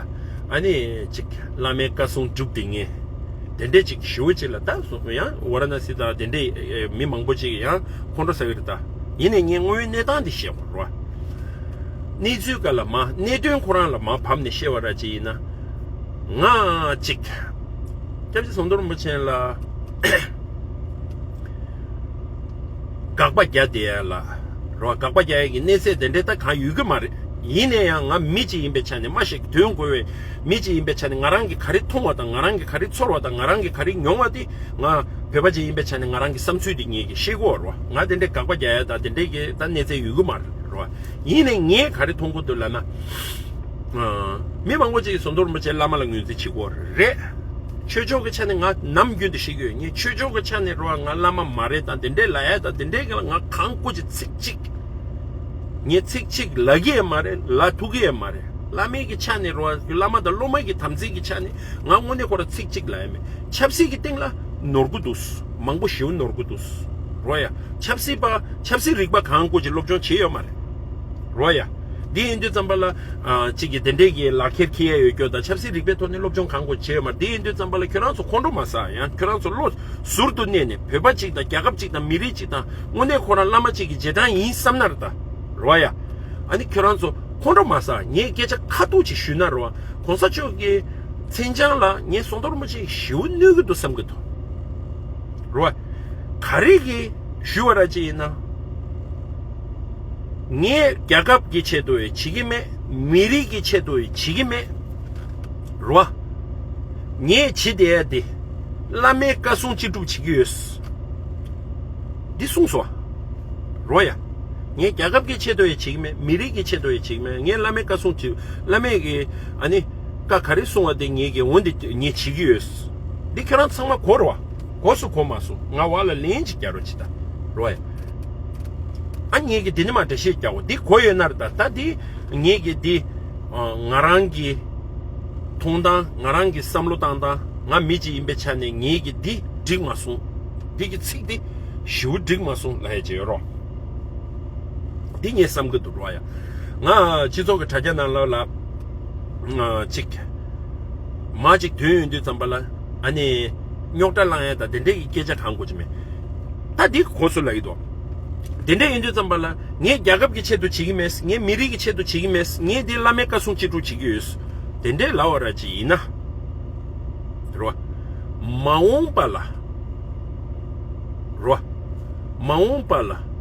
ཨ་ནི་ཅིག་བླ་མའི་བཀའ་གསུང་སྒྲུབ་དེ་ངས། དེ་འདྲས་ཅིག་ཞུ་བ་ཅིག་ལ་ད་སོ་ཡང་ཝ་ར་ན་སི་དང་དེ་འདྲས་མི་མང་པོ་ཅིག་ཡང་ཁོང་ཁྲོ་ཟ་གི་རེད་ད། ཡིན་ནས་ངས་དངོས་ཡོད་གནས་སྟངས་འདི་བཤད་དགོས་རོ། གནས་ཚུལ་ག་ལ་མ་གནད་དོན་ཁོ་རང་ལ་མ་བབས་ནས་བཤད་པ་ར་ཅིག་ཡིན་ན། ང་ཅིག་སྐྱབས་རྗེ་ཟམ་གདོང་རིན་པོ་ཆེ་ལ་དགག་པ་རྒྱག་བསྡད་ཡ་ལ་རོ། དགག་པ་རྒྱག་ཡ་གི་གནས་ཚད་དེ་འདྲའི་ད་གང་ཡོད་གི་མ་རེད། ཡིན་ནས་ཡང་ང་མི་གཅིག་ཡིན་པའི་ཆ་ནས་མ་ཤེས་དོན་གོ་བའི་མི་གཅིག་ཡིན་པའི་ཆ་ནས་ང་རང་གིས་ག་རེ་མཐོང་བ་དང་ང་རང་གིས་ག་རེ་ཚོར་བ་དང་ང་རང་གིས་ག་རེ་མྱོང་བ་དེ་ང་བོད་པ་གཅིག་ཡིན་པའི་ཆ་ནས་ང་རང་གི་བསམ་ཚུལ་དེ་ངེད་ཀྱིས་ཤེས་གོ་རོ། ང་དེ་འདྲའི་དགག་པ་རྒྱག་ཡ་དང་དེ་འདྲའི་གི་ད་གནས་ཚད་ཡོད་གི་མ་རེད་རོ། ཡིན་ནས་ངས་ག་རེ་མཐོང་གི་འདུག་ལབ་ན། ཨ། མི་མང་པོ་ཅིག་གིས་ཟམ་གདོང་རིན་པོ་ཆེ་བླ་མ་ལ་ངོས་འཛིན་བྱེད་ཀྱི་ཡོད་རེད། ཆོས་ཕྱོགས་ཀྱི་ཆ་ནས་ང་ནམ་རྒྱུན་དུ་བཤད་ཀྱི་ཡོད། ངས་ཆོས་ཕྱོགས་ཀྱི་ཆ་ནས་རོ་ང་བླ་མ་མ་རེད་དང་དེ་འདྲས་ལབ་ཡ་དང་དེ་འདྲས་ཀྱི་ལ་ང་གང་བཀུར་གྱི་ཚིག་གཅིག་ངས་ཚིག་གཅིག་ལབ་ཀྱི་ཡང་མ་རེད། ལབ་ཐུབ་ཀྱི་ཡང་མ་རེད། བླ་མའི་གི་ཆ་ནས་རོ་བླ་མ་དང་སློབ་མ་གི་དམ་ཚིག་གི་ཆ་ནས་ང་དངོས་གནས་ཁོ་ར་ཚིག་གཅིག་ལབ་ཡ་མེད། ཆབ་སྲིད་ཀྱི་སྟེང་ལ་ནོར་གི་འདུག་མང་པོ་ཞེ་པོ་ནོར་གི་འདུག་རོ་ཡ། ཆབ་སྲིད་པ་ཆབ་སྲིད་རིག་པ་གང་བཀུར་གྱི་སློབ་སྦྱོང་བྱས་ཡོད་མ་རེད། རོ་ཡ། འདི་ཡིན་དུས་ཙམ་པ་ལ། ཨ། གཅིག་གིས་དེ་འདྲས་ཀྱི་ལག་ཁྱེར་འཁྱེར་ཡ་ཡོད་སྐྱོ་དང་ཆབ་སྲིད་རིག་པའི་ཐོག་ནས་སློབ་སྦྱོང་གང་དགོས་བྱས་ཡོད་མ་རེད། འདི་ཡིན་དུས་ཙམ་པ་ལ་ཁྱོད་རང་ཚོ་ཁོང་ཁྲོ་མ་ཟ། ཡང་ཁྱོད་རང་ཚོ་བློ་ཟུར་དུ་གནས་ནས་བོད་པ་གཅིག་དང་རྒྱལ་ཁབ་གཅིག་དང་མི་རིགས་གཅིག་དང་དངོས་གནས་ཁོ་རང་བླ་མ་གཅིག་གི་རྗེས་འབྲང་ཡིན་བསམ་ན་རེད་ད། རོ་ཡ། ཨ་ནི་ཁྱོད་རང་ཚོ་ཁོང་ཁྲོ་མ་ཟ། ངས་སྐད་ཆ་ཁ་ཐུག་ཅིག་ཞུས་ན་རོ། གོང་ས་མཆོག་གི་མཚན་བྱང་ལ་ངས་ཟམ་གདོང་རིན་པོ་ཆེ་ཞེ་པོ་གནོད་ཀྱི་འདུག་བསམ་གྱི་འདུག་རོ། ག་རེ་གིས་ཞུ་བ་ར་ཅིག་ཡིན་ན། ངས་རྒྱལ་ཁབ་ཀྱི་ཆེད་དུ་ཡང་བྱེད་ཀྱི་མེད། མི་རིགས་ཀྱི་ཆེད་དུ་ཡང་བྱེད་ཀྱི་མེད། རོ། ངས་བྱེད་བསྡད་ཡ་དེ་བླ་མའི་བཀའ་གསུང་ཅི་སྒྲུབ་བྱེད་ཀྱི་ཡོད། འདི་གསུངས་སོ། རོ་ཡ། ངས་རྒྱལ་ཁབ་ཀྱི་ཆེད་དུ་ཡང་བྱེད་ཀྱི་མེད། མི་རིགས་ཀྱི་ཆེད་དུ་ཡང་བྱེད་ཀྱི་མེད། ངས་བླ་མའི་བཀའ་གསུང་ཅི། བླ་མས་ཀྱི་ཨ་ནི། བཀའ་ག་རེ་གསུང་བ་དེ་ངེད་ཀྱིས་འོ་འདི་ངས་བྱེད་ཀྱི་ཡོད། འདི་ཁྱེད་རང་ཚང་མ་གོ་རེད་བ། གོ་སོང་གོ་མ་སོང་ང་བ་ལ་ལན་ཅིག་རྒྱག་རོགས་བྱེད་ད། རོ་ཡ། ཨ་ངེད་ཀྱིས་འདི་ནི་མ་འགྲེལ་བཤད་རྒྱག་འོ་འདི་གོ་ཡོད་ན་རེད་ད། ད་འདི་ངེད་ཀྱིས་འདི་ང་རང་གི་མཐོང་སྟངས་ང་རང་གི་བསམ་བློ་བཏང་སྟངས་ང་མི་གཅིག་ཡིན་པའི་ཆ་ནས་ངེད་ཀྱིས་འདི་འགྲིག་མ་སོང་། འདི་གི་ཚིག་འདི་ཞེ་པོ་འགྲིག་མ་སོང་ལབ་ཡ་ཅིག་ཡོད་རོགས། འདི་ངས་བསམ་གི་འདུག་རོ་ཡ། ང་སྤྱི་ཚོགས་ཀྱི་དྲ་རྒྱ་ནང་ལོགས་ལ་ཨ་ཅིག་མ་ཅིག་དོན་ཡོད་དུས་ཙམ་པ་ལ་ཨ་ནི་རྙོག་དྲ་བསླང་ཡ་དང་དེ་འདྲས་ཀྱི་སྐད་ཆ་གང་དགོས་ཀྱི་མེད། ད་འདི་གོ་སོང་ལབ་ཀྱི་འདུག་དེ་འདྲས་ཡིན་དུས་ཙམ་པ་ལ་ངས་རྒྱལ་ཁབ་ཀྱི་ཆེད་དུ་བྱེད་ཀྱི་མེད། ངས་མི་རིགས་ཀྱི་ཆེད་དུ་བྱེད་ཀྱི་མེད། ངས་འདི་བླ་མའི་བཀའ་གསུང་ཅི་སྒྲུབ་བྱེད་ཀྱི་ཡོད། དེ་འདྲས་ལབ་པ་ར་ཅིག་ཡིན་ན། རོ། མ་འོངས་པ་ལ། རོ། མ་འོངས་པ་ལ།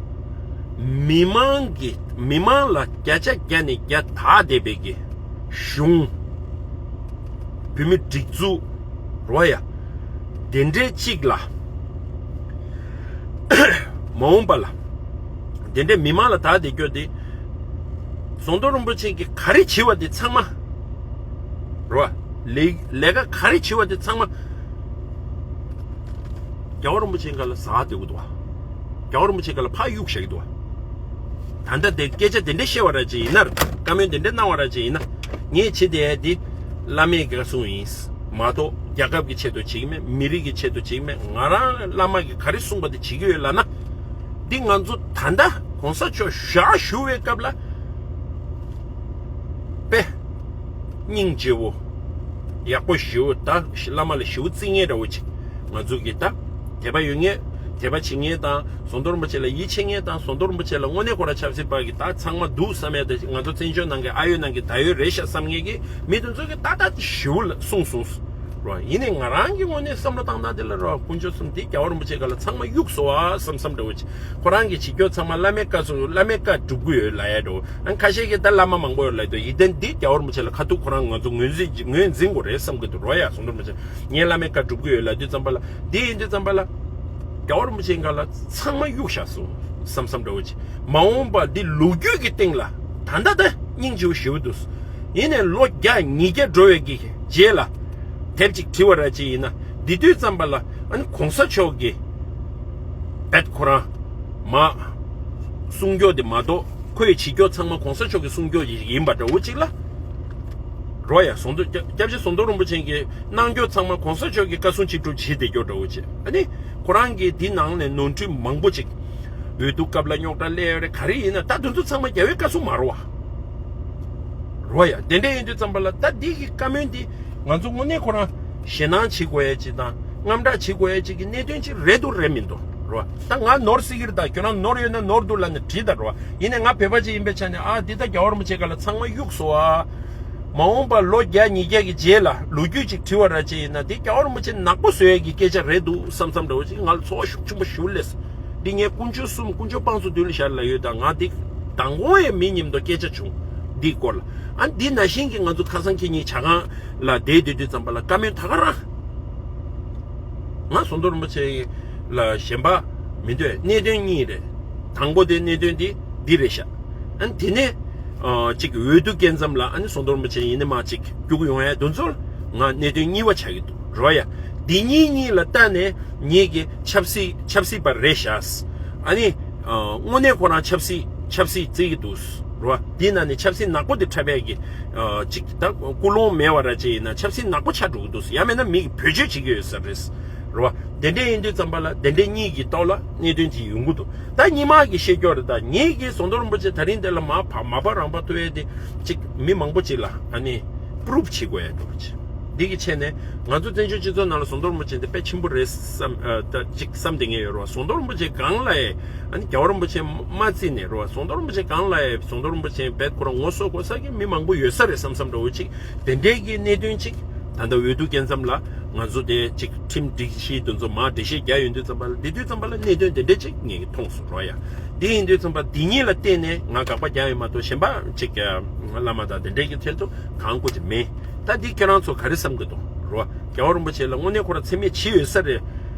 མི་མང་གི་མི་མང་ལ་བརྒྱ་ཆ་བརྒྱ་ནས་བརྒྱ་དག་བསྡད་པའི་གི་གཞུང་། བོད་མི་སྒྲིག་འཛུགས། རོ་ཡ། དེ་འདྲའི་གཅིག་ལ། མ་འོངས་པ་ལ། དེ་འདྲའི་མི་མང་ལ་དག་བསྡད་རྒྱུ་དེ། ཟམ་གདོང་རིན་པོ་ཆེ་གིས་ག་རེ་བྱས་པ་དེ་ཚང་མ། རོ། ལས་ལས་ཀ་ག་རེ་བྱས་པ་དེ་ཚང་མ། རྒྱལ་བ་རིན་པོ་ཆེ་སྒང་ལ་ཟགས་བསྡད་ཀྱི་འདུག་བ། རྒྱལ་བ་རིན་པོ་ཆེ་སྒང་ལ་ཕར་གཡུགས་བཞག་གི་འདུག་བ། ད་ལྟ་དེ་སྐད་ཆ་དེ་འདྲ་བཤད་པ་ར་ཅིག་ཡིན་ན་ར། བཀའ་མོལ་དེ་འདྲ་གནང་བ་ར་ཅིག་ཡིན་ན། ངས་བྱེད་བསྡད་ཡ་དེ་བླ་མས་ག་གསུངས་ཡིན། མ་གཏོགས་རྒྱལ་ཁབ་ཀྱི་ཆེད་དུ་བྱེད་ཀྱི་མེད། མི་རིགས་ཀྱི་ཆེད་དུ་བྱེད་ཀྱི་མེད། ང་རང་བླ་མ་གིས་ག་རེ་གསུངས་པ་དེ་བྱེད་ཀྱི་ཡོད་ལབ་ན། འདི་ང་ཚོ་ད་ལྟ་གོང་ས་མཆོག་ཞག་བཞུགས་པའི་སྐབས་ལ། དཔེ། སྙིང་རྗེ་བོ། ཡག་པོ་ཞེ་པོ་ད་བླ་མ་ལ་ཞེ་པོ་བརྩི་མཁན་འདྲ་བོ་ཅིག་ང་ཚོ་གི་ད་དད་པ་ཡོད་མཁན་ དད་པ་བྱེད་མཁན་དང་ཟོང་དོར་རིན་པོ་ཆེ་ལ་ཡིད་ཆེས་མཁན་དང་ཟོང་དོར་རིན་པོ་ཆེ་ལ་དངོས་གནས་ཁོ་རང་ཆབ་སྲིད་པ་གི་ད་ཚང་མ་འདུག་བསམ་ཡས་དང་ང་ཚོ་བཙན་བྱོལ་ནང་གི་ཨ་ཡོད་ནང་གི་ད་ཡོད་རེད་ཤག་བསམ་མཁན་གྱི་མི་དེ་ཚོ་གི་ཏག་ཏག་ཞིབ་ལ་གསུངས་སོང་། རོ། ཡིན་ནའི་ང་རང་གི་ངོས་ནས་བསམ་བློ་བཏང་ན་དེ་ལ་རོ། དཀོན་མཆོག་གསུམ་དེ་རྒྱལ་བ་རིན་པོ་ཆེ་ག་ལ་ཚང་མ་གཡུགས་སོང་བ་བསམ་བསམ་འདྲ་བོ་ཅིག་ཁོ་རང་གི་བྱེད་སྐྱོ་ཚང་མ་བླ་མའི་བཀའ་སྲུང་བླ་མའི་བཀའ་སྒྲུབ་ཀྱི་ཡོད་ལ་ཡ་འགྲོ། ཨ་ཁ་ཤས་ཀྱིས་ད་བླ་མ་མང་པོ་ཡོད་ལ་འདུག་ཡིན་ཏན་འདི་རྒྱལ་བ་རིན་པོ་ཆེ་ལ་ཁ་ཐུག་ཁོ་རང་ང་ཚོ་ངོས་འཛིན་ངོས་འཛིན་དགོས་རེད་བསམ་གི་འདུག་རོ། ཡ་ཟོང་དོར་མ་བྱེད། ངས་བླ་མའི་བཀའ་སྒྲུབ་ཀྱི་ཡོད་ལ་དུས་ཙམ་པ་ལ། འདི་ཡིན་དུས་ཙམ་པ་ལ། རྒྱལ་བ་རིན་པོ་ཆེའི་སྒང་ལ་ཚང་མ་གཡུག་བཞག་སོང་བསམ་བསམ་འདྲ་བོ་ཅིག་མ་འོངས་པ་འདི་ལོ་རྒྱུས་ཀྱི་སྟེང་ལ་ད་ལྟ་ད་སྙིང་རྗེ་བོ་ཞེ་པོ་འདུག་ཡིན་ནས་ལོ་བརྒྱ་ཉིས་བརྒྱ་འགྲོ་བའི་གི་རྗེས་ལ། དེབ་ཅིག་བྲིས་པ་ར་ཅིག་ཡིན་ན་འདི་དུས་ཙམ་པ་ལ་ཨ་ནི་གོང་ས་མཆོག་གི་བེད་ཁོ་རང་མ་གསུང་སྐྱོ་དེ་མ་གཏོགས་ཁོས་བྱེད་སྐྱོ་ཚང་མ་གོང་ས་མཆོག་གི་གསུང་སྐྱོ་ཡིན་པ་འདྲ་བོ་ཅིག་ལ། རོ། ཡ་ཟོང་དོ་སྐྱབས་རྗེ་ཟོང་དོ་རིན་པོ་ཆེ་གི་གནང་སྐྱོ་ཚང་མ་གོང་ས་མཆོག་གི་བཀའ་གསུང་ཅིག་སྒྲུབ་བྱེད་བསྡད་སྐྱོ་འདྲ་བོ་བྱེད། ཨ་ནི་ཁོ་རང་གིས་འདི་ནང་ནས་ནོར་འཁྲུལ་མང་པོ་ཅིག་འོས་བསྡུ་སྐབས་ལ་རྙོག་དྲ་སླེབས་ཡོད་རེད། ག་རེ་ཡིན་ན་ད་དེ་ཚོ་ཚང་མ་རྒྱལ་བའི་བཀའ་གསུང་མ་རོ་བ། རོ། ཡ་དེ་འདྲ་ཡིན་དུས་ཙམ་པ་ལ་ད་འདི་གི་བཀའ་མོལ་འདི་ང་ཚོ་དངོས་གནས་ཁོ་རང་ཞེད་སྣང་བྱེད་དགོས་ཡ་ཅིག་དང་། དངངས་སྐྲག་བྱེད་དགོས་ཡ་ཅིག་གི་གནད་དོན་ཅིག་རེད་འདུག་རེད་མི་འདུག་རོ། ད་ང་ནོར་སྲིད་ཀྱི་རེད། ད་ཁྱོད་རང་ནོར་ཡོད་ན་ནོར་འདུག་ལབ་ནས་བྲིས་ད་རོ། ཡིན་ནའི་ང་བོད་པ་ཅིག་ཡིན་པའི་ཆ་ནས་ཨ་འདི་ད་རྒྱལ་བ་རིན་པོ་ཆེ་ག་ལ་ཚང་མ་གཡུགས་སོང་ཨ། མ་འོངས་པ་ལོ་བརྒྱ་ཉིས་བརྒྱ་གི་རྗེས་ལ་ལོ་རྒྱུས་ཅིག་བྲིས་པ་ར་ཅིག་ཡིན་ན་དེ་རྒྱལ་བ་རིན་པོ་ཆེ་ནག་པོ་བཟོ་ཡས་ཀྱི་སྐད་ཆ་རེད་འདུག་བསམ་བསམ་འདྲ་བོ་ཅིག་ང་ལ་ཚོར་བ་ཤུགས་ཆེན་པོ་ཞིག་སླེབས། འདི་ངས་དཀོན་མཆོག་གསུམ་དཀོན་མཆོག་དཔང་སོ་མདུན་ལ་བཞག་ལ་ཡོད། ད་ང་འདི་མདང་དགོང་ཡས་མི་མཉམ་དུ་སྐད་ཆ་བྱུང་འདིའི་སྐོར་ལ། ཨ་འདི་ནང་བཞིན་གྱི་ང་ཚོ་ཁ་སང་ཁེ་ཉིན་ཇ་ཁང་ལ་བསྡད་སྡོད་དུས་ཙམ་པ་ལ་བཀའ་མོལ་ད་ག་རང་། ང་ཟོང་དོར་རིན་པོ་ཆེ་ལ་ཞེན་པ་མི་འདོད། གནད་དོན་གཉིས་རེད། དང་པོ་དེ་གནད་དོན་དེ་འདི་རེད་ཤག་ཨ་ནི་དེ་ནས་ཨ་གཅིག་འོས་བསྡུ་སྐབས་ཙམ་ལ་ཨ་ནི་ཟོང་དོར་རིན་པོ་ཆེ་ཡིན་ནི་མ་གཅིག་རྒྱུག་ཡོང་ཡ་དེ་ཚོ་ང་གནད་དོན་གཉིས་པ་ཆགས་ཀྱི་འདུག་རོ། ཡ་འདི་གཉིས་གཉིས་ལ་བལྟས་ནས་ངེད་ཀྱི་ཆབ་སྲིད་ཆབ་སྲིད་པ་རེད་ཤག་ཨ་ནི་ཨ་དངོས་གནས་ཁོ་རང་ཆབ་སྲིད་ཆབ་སྲིད་བརྩི་གི་འདུག་རོ། འདི་ནང་ནས་ཆབ་སྲིད་ནག་པོ་དེ་འཁྲབ་ཡ་གི་ཨ་གཅིག་ད་ཀུན་སློང་མེད་པ་ར་ཅིག་ཡིན་ན་ཆབ་སྲིད་ནག་པོ་ཆགས་འགྲོ་གི་འདུག་ཡང་མིན་ན་མི་གིས་བེད་སྤྱོད་བྱེད་ཀྱི་ཡོད་ས་རེད། རེད་བ། དེ་འདྲ་ཡིན་དུས་ཙམ་པ་ལ་དེ་འདྲ་གཉིས་ཀྱི་ཐོག་ལ་གནད་དོན་དེ་ཡོང་གི་འདུག་ད་སྔོན་མ་གི་བཤད་རྒྱུ་རེད། ད་ངེད་ཀྱིས་ཟོང་དོར་རིན་པོ་ཆེ་ད་རིང་དེ་ལ་མ་ཕ་མ་ཕ་རང་ཕ་ཐུ་ཡས་དེ་གཅིག་མི་མང་པོ་ཅིག་ལ་ཨ་ནི་པུ་རུབ་བྱེད་དགོས་ཡ་འགྲོ་བ་ཅིག་འདི་གི་ཆེད་ནས་ང་ཚོ་བཙན་བྱོལ་སྤྱི་ཚོགས་ནང་ལ་ཟོང་དོར་རིན་པོ་ཆེ་འདི་དཔེ་ཆེན་པོ་རེད་བསམ་ཨ་ད་གཅིག་བསམ་བསྡད་མཁན་ཡོད་རེད་བ། ཟོང་དོར་རིན་པོ་ཆེ་སྒང་ལ་ཡས་ཨ་ནི་རྒྱལ་བ་རིན་པོ་ཆེ་མ་བརྩིས་ནས་རེད་བ། ཟོང་དོར་རིན་པོ་ཆེ་སྒང་ལ་ཡས་ཟོང་དོར་རིན་པོ་ཆེ་བེད་ཁོ་རང་ངོ་སོ་དགོས་ས་གི་མི་མང་པོ་ཡོད་ས་རེད་བསམ་བསམ་འདྲ་བོ་ཅིག་དེ་འདྲའི་གི་གནད་དོན་ཅིག་ད་ལྟ་འོས་བསྡུ་སྐབས་ཙམ་ལ་ང་ཚོ་དེ་ཅིག་ཁྲིམས་སྒྲིག་གཞི་དེ་ཚོ་མར་འགྲེལ་བཤད་རྒྱག་ཡོང་དུས་ཙམ་པ་ལ་འདི་དུས་ཙམ་པ་ལ་གནད་དོན་དེ་འདྲ་ཅིག་ངས་མཐོང་སོང་རོ། ཡ་འདི་ཡིན་དུས་ཙམ་པ་འདི་གཉིས་ལ་བརྟེན་ནས་ང་དགག་པ་རྒྱག་ཡོད་མ་གཏོགས་གཞན་པ་ཅིག་བླ་མ་དང་དེ་འདྲའི་གི་ཐད་དུ་གང་དགོས་ཀྱི་མེད། ད་འདི་ཁྱེད་རང་ཚོ་ག་རེ་བསམ་གི་འདུག་རོ། རྒྱལ་བ་རིན་པོ་ཆེ་ལ་དངོས་གནས་ཁོ་རང་མཚན་སྨད་ཅིག་ཡོད་ས་རེད།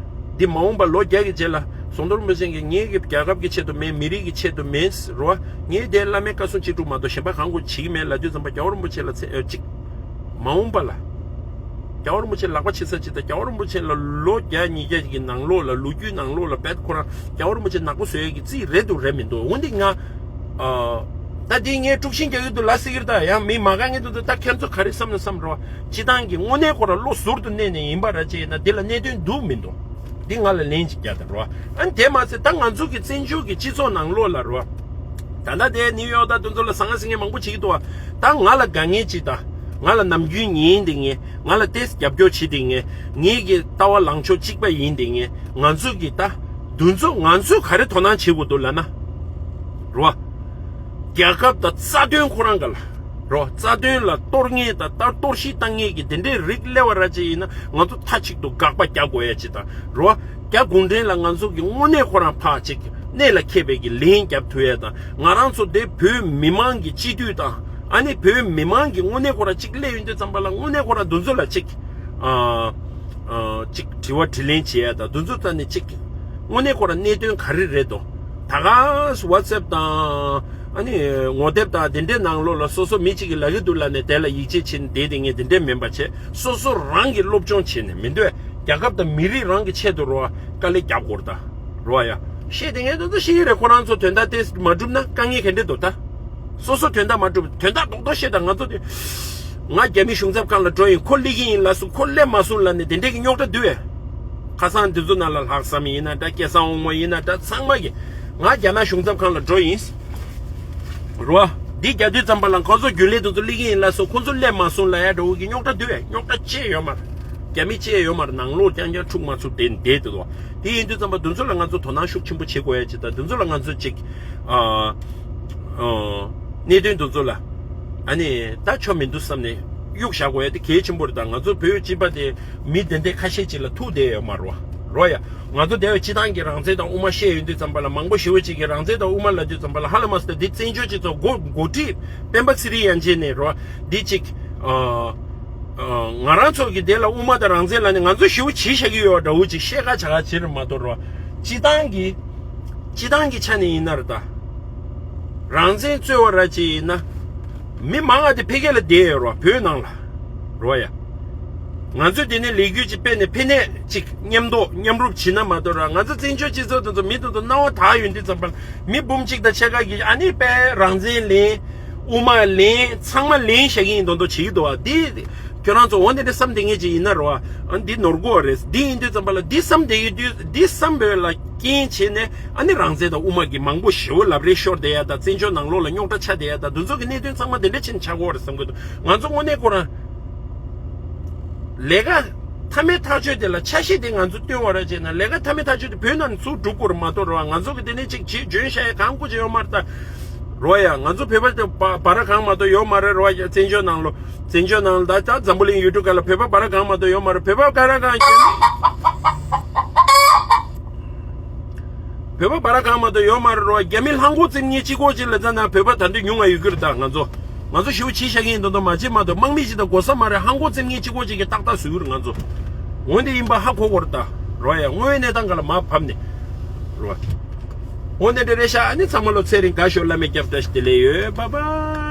འདི་མ་འོངས་པ་ལོ་བརྒྱ་གི་རྗེས་ལ་ཟོང་དོར་རིན་པོ་ཆེ་གིས་ངེད་ཀྱི་རྒྱལ་ཁབ་ཀྱི་ཆེད་དུ་མེད། མི་རིགས་ཀྱི་ཆེད་དུ་མེད་རོ། ངས་དེ་བླ་མའི་བཀའ་གསུང་ཅིག་སྒྲུབ་མ་གཏོགས་གཞན་པ་གང་དགོས་བྱེད་ཀྱི་མེད་ལབ་དུས་ཙམ་པ་རྒྱལ་བ་རིན་པོ་ཆེ་ལ་ཚེ་ཨ་ཅིག་མ་འོངས་པ་ལ་རྒྱལ་བ་རིན་པོ་ཆེ་ལག་པ་ཕྱེ་ས་ཅིག་དང་རྒྱལ་བ་རིན་པོ་ཆེ་ལ་ལོ་བརྒྱ་ཉིས་བརྒྱ་གི་ནང་ལོགས་ལ་ལོ་རྒྱུས་ནང་ལོགས་ལ་བེད་ཁོ་རང་རྒྱལ་བ་རིན་པོ་ཆེ་ནག་པོ་བཟོ་ཡས་ཀྱི་རྩིས་རེད་འདུག་རེད་མི་འདུག་འོན་ཏེ་ང་ཨ་ད་དེ་ངས་དཀྲུག་ཤིང་རྒྱག་གི་འདུག་ལབ་སྲིད་ཀྱི་རེད། ད་ཡང་མི་མ་དགའ་མཁན་དེ་ཚོ་ད་ཁྱེད་ཚོ་ག་རེ་བསམ་ན་བསམ་རོགས། སྤྱི་བཏང་གི་དངོས་གནས་ཁོ་རང་བློ་ཟུར་དུ་གནས་ནས་ཡིན་པ་ར་ཅིག་ཡིན་ན་འདི་ལ་གནད་དོན་འདུག་མི་འདུག་འདི་ང་ལ་ལན་ཅིག་རྒྱག་དང་རོགས། ཨ་ནི་དེ་མ་ཚད་ད་ང་ཚོ་གི་བཙན་བྱོལ་གྱི་སྤྱི་ཚོགས་ནང་ལོགས་ལ་རོགས། ད་ལྟ་དེ་ནིའུ་ཡོག་དང་དེ་ཚོ་ལ་ཟང་ངེ་ཟིང་ངེ་མང་པོ་བྱེད་ཀྱི་འདུག་བ། ད་ང་ལ་དགའ་མཁན་ཅིག་དང་། ང་ལ་ནམ་རྒྱུན་ཉན་བསྡད་མཁན། ང་ལ་ཏོག་ཙམ་རྒྱབ་སྐྱོར་བྱེད་བསྡད་མཁན། ངེད་ཀྱི་ལྟ་བ་ལངས་ཕྱོགས་གཅིག་པ་ཡིན་བསྡད་མཁན་ང་ཚོ་གི་ད། དེ་ཚོ་ང་ཚོས་ག་རེ་དོ་སྣང་བྱེད་དགོས་འདུག་ལབ་ན། རོགས། རྒྱལ་ཁབ་དང་རྩ་དོན་ཁོ་རང་ག་ལ། རོ། རྩ་དོན་ལ་གཏོར་མཁན་དང་ལྟར་གཏོར་བཤིག་བཏང་མཁན་གྱི་དེ་འདྲའི་རིགས་སླེབས་པ་ར་ཅིག་ཡིན་ན་ང་ཚོ་མཐའ་གཅིག་ཏུ་དགག་པ་རྒྱག་དགོས་ཡ་ཅིག་དང་རོ། རྒྱ་གུང་ཁྲན་ལ་ང་ཚོ་གི་དངོས་གནས་ཁོ་རང་ཕར་ཅིག་གནད་ལ་འཁེལ་བའི་གི་ལན་རྒྱབ་ཐུབ་ཡ་དང་ང་རང་ཚོ་དེ་བོད་མི་མང་གི་སྤྱི་འཐུས་དང་ཨ་ནི་བོད་མི་མང་གི་དངོས་གནས་ཁོ་རང་ཅིག་སླེབས་ཡོང་དུས་ཙམ་པ་ལ་དངོས་གནས་ཁོ་རང་འདི་ཚོ་ལ་ཅིག་ཨ། ཨ། ཅིག་དྲི་བ་དྲིས་ལན་བྱེད་ཡ་དང་འདི་ཚོ་ལྟ་ནས་ཅིག་དངོས་གནས་ཁོ་རང་གནད་དོན་ག་རེ་རེད་དོ། ད་ག་ཝ་ཊི་སེབ་དང་། ཨ་ནི་ངོ་དེབ་དང་དེ་འདྲའི་ནང་ལོགས་ལ་སོ་སོ་མི་གཅིག་གིས་ལབ་ཀྱི་འདུག་ལབ་ནས་དེ་ལ་ཡིད་ཆེས་བྱེད་ནས་བསྡད་དེ་ངས་དེ་འདྲས་མིན་པ་བྱས་སོ་སོ་རང་གིས་སློབ་སྦྱོང་བྱས་ནས་མི་འདོད་རྒྱལ་ཁབ་དང་མི་རིགས་རང་གི་ཆེད་དུ་རོ་དཀའ་ལས་རྒྱབ་དགོས་རེད་ད། རོ་ཡ། བཤད་དེ་ངས་དོན་དུ་ཤེས་ཀྱི་རེད། ཁོ་རང་ཚོ་དོན་དག་དེ་མ་འགྲུབ་ན་དཀའ་ངལ་ག་འདྲས་འདུག་ད། སོ་སོ་དོན་དག་མ་འགྲུབ་དོན་དག་རྡོག་རྡོག་བཤད་ད་ང་ཚོ་དེ། ང་རྒྱ་མི་གཞུང་ཚབ་ཁང་ལ་འགྲོ་ཡིན་ཁོ་སླེབས་ཀྱི་ཡིན་ལབ་སོང་ཁོ་སླེབས་མ་སོང་ལབ་ནས་དེ་འདྲས་ཀྱི་རྙོག་དྲ་འདུག་བས། ཁ་སང་འདི་ཚོ་ནང་ལ་ལྷག་བསམ་ཡིན་ན་འདྲ་སྐལ་བཟང་དབང་མོ་ཡིན་ན་འདྲ་ཚང་མ་གི། ང་རྒྱ་ནག་གཞུང་ཚབ་ཁང་ལ་འགྲོ་ཡིན། རོ། འདི་རྒྱག་དུས་ཙམ་པ་ལ་ཁོ་ཚོ་རྒྱུན་ལས་དེ་ཚོ་སླེབས་ཀྱི་ཡིན་ལབ་སོང་ཁོ་ཚོ་སླེབས་མ་སོང་ལབ་ཡ་འདྲ་བོ་གི་རྙོག་དྲ་འདུག་བས་རྙོག་དྲ་ཅི་ཡང་ཡོད་མ་རེད། རྒྱ་མི་ཅི་ཡང་ཡོད་མ་རེད་ནང་ལོགས་རྐྱང་རྐྱང་འཁྲུག་མ་ཚུགས་དེ་བསྡད་དེ་འདུག་དེ་ཡིན་དུས་ཙམ་པ་འདི་ཚོ་ལ་ང་ཚོ་དོ་སྣང་ཤུགས་ཆེན་པོ་བྱེད་དགོས་ཡ་ཅིག་དང་འདི་ཚོ་ལ་ང་ཚོ་ཅིག་ཨ་ཨ་གནད་དོན་འདི་ཚོ་ལ་ཨ་ནི་ད་ཆོ་མི་འདུག་བསམ་ནས་གཡུག་བཞག་དགོས་ཡ་དེ་གལ་ཆེན་པོ་རེད། ད་ང་ཚོ་བོད་སྤྱི་པ་དེ་མི་དེ་འདྲའི་ཁ་ཤས་ཅིག་ལ་ཐུག་བསྡད་ཡོད་མ་རེད་བ། རོ་ཡ། ང་ཚོ་དེ་བས་སྤྱི་བཏང་གི་རང་བཙན་དང་དབུ་མ་བཤད་ཡོང་དུས་ཙམ་པ་ལ་མང་པོ་ཞེ་པོ་ཅིག་གིས་རང་བཙན་དང་དབུ་མ་ལབ་དུས་ཙམ་པ་ལ་ཧ་ལས་མ་སོང་། དེ་བཙན་བྱོལ་སྤྱི་ཚོགས་འགོ་འགོ་ཁྲིད་སྤེན་པ་ཚེ་རིང་དབྱངས་ཅན་ནས་རོ་འདི་ཅིག་ཨ་ཨ་ང་རང་ཚོ་གི་དེ་ལ་དབུ་མ་དང་རང་བཙན་ལབ་ནས་ང་ཚོ་ཞེ་པོ་བྱས་བཞག་གི་ཡོད་འདྲ་བོ་ཅིག་བཤད་ཁ་བྱ་ཁ་བྱེད་རེད་མ་གཏོགས་རོ། སྤྱི་བཏང་གི་སྤྱི་བཏང་གི་ཆ་ནས་ཡིན་ན་རེད་ད། རང་བཙན་རྩོད་པ་ར་ཅིག་ཡིན་ན། མི་མང་ང་དེ་ཕ་གི་ལ་བསྡད་ཡོད་རོ། བོད་ནང་ལ། རོ་ཡ། ང་ཚོས་དེ་ནས་ལས་འགུལ་ཅིག་སྤེལ་ནས་ཕན་ནས་ཅིག་མཉམ་དུ་མཉམ་རུབ་བྱེད་ན་མ་གཏོགས་ར། ང་ཚོ་བཙན་བྱོལ་སྤྱི་ཚོགས་དེ་ཚོ་མི་དེ་ཚོ་སྣང་བ་དག་ཡོང་དུས་ཙམ་པ་ལ་མི་འབུམ་གཅིག་དང་ཕྱེད་ཀ་གིས་ཨ་ནི་དཔེ་རང་བཙན་ལེན། དབུ་མ་ལེན། ཚང་མ་ལེན་བཞག་གི་ཡིན་མདོག་མདོག་བྱེད་ཀྱི་འདུག་བ། འདི་ཁྱོད་རང་ཚོ་འོ་འདི་འདྲ་བསམ་བསྡད་མཁན་ཅིག་ཡིན་ན་རོ། ཨ་འདི་ནོར་གོ་བ་རེད། འདི་ཡིན་དུས་ཙམ་པ་ལ་འདི་བསམ་བསྡད་ཡོད་དུས་འདི་བསམ་པའི་ལ་རྐྱེན་བྱས་ནས་ཨ་ནི་རང་བཙན་དང་དབུ་མ་གི་མང་པོ་ཞེ་པོ་ལབ་རེས་ཤོར་བསྡད་ཡ་དང་བཙན་བྱོལ་ནང་ལོགས་ལ་རྙོག་དྲ་ཆགས་བསྡད་ཡ་དང་འདི་ཚོ་གི་གནད་དོན་ཚང་མ་འདི་འདྲ་ཕྱིན་ཆགས་གོ་བ་རེད་བསམ་གི་འདུག་ང་ཚོ་དངོས་གནས་ཁོ་རང་ལས་ཀ་མཐའ་མའི་ཐག་གཅོད་དེ་ལ་ཆ་ཤས་དེ་ང་ཚོ་བཏོན་བ་ར་བྱས་ན་ལས་ཀ་མཐའ་མའི་ཐག་གཅོད་དེ་བོད་ནང་ནས་ཚུར་སྒྲུབ་དགོས་རེད་མ་གཏོགས་རེད་བ། ང་ཚོ་གི་དེ་ནས་ཅིག་བྱེད་འཇོན་ཤ་ཡ་གང་དགོས་ཅིག་ཡོད་མ་རེད་ད། རོ་ཡ། ང་ཚོ་བོད་པ་དེ་བ་བ་ར་གང་མ་གཏོགས་ཡོད་མ་རེད་རོ་ཡ། བཙན་བྱོལ་ནང་ལོ། བཙན་བྱོལ་ནང་ལ་ད་ད་འཛམ་བུ་གླིང་ཡུལ་གྲུ་ག་ལ་བོད་པ་བ་ར་གང་མ་གཏོགས་ཡོད་མ་རེད། བོད་པ་ག་ར་གང་རྒྱ་མི། བོད་པ་བ་ར་གང་མ་གཏོགས་ཡོད་མ་རེད་རོ་ཡ། རྒྱ་མི་ལྷ་མགོ་རྩེ་མཁན་གཅིག་པོ་ཅིག་ལ་ཙ་ན་བོད་པ་ད་འདི་ཉུང་ང་ཡོད་རྒྱུ་རེད་ད། ང་ཚོ་ང་ཚོ་ཞེ་པོ་བྱས་བཞག་གི་ཡིན་མདོག་མདོག་མ་བྱེད་མ་གཏོགས་དམག་མི་ཅིག་དང་དགོས་ས་མ་རེད། ལྷ་མགོ་རྩེ་མཁན་གཅིག་པོ་ཅིག་གིས་ཏག་ཏག་བཟོ་གི་རེད་ང་ཚོ། འོན་ཏེ་ཡིན་པ་ཧ་གོ་དགོས་རེད་ད། རོ་ཡ། དངོས་ཡོད་གནས་སྟངས་ག་ལ་མར་བབས་ནས་རོ། འོ་འདི་འདྲ་རེད་ཤག་ཨ་ནི་ཚང་མ་ལོ་ཚེ་རིང་དགའ་ཤོག་བླ་མས་སྐྱབས་བཀྲ་ཤིས་བདེ་ལེགས་ཡོད། བཱའི་བཱའི།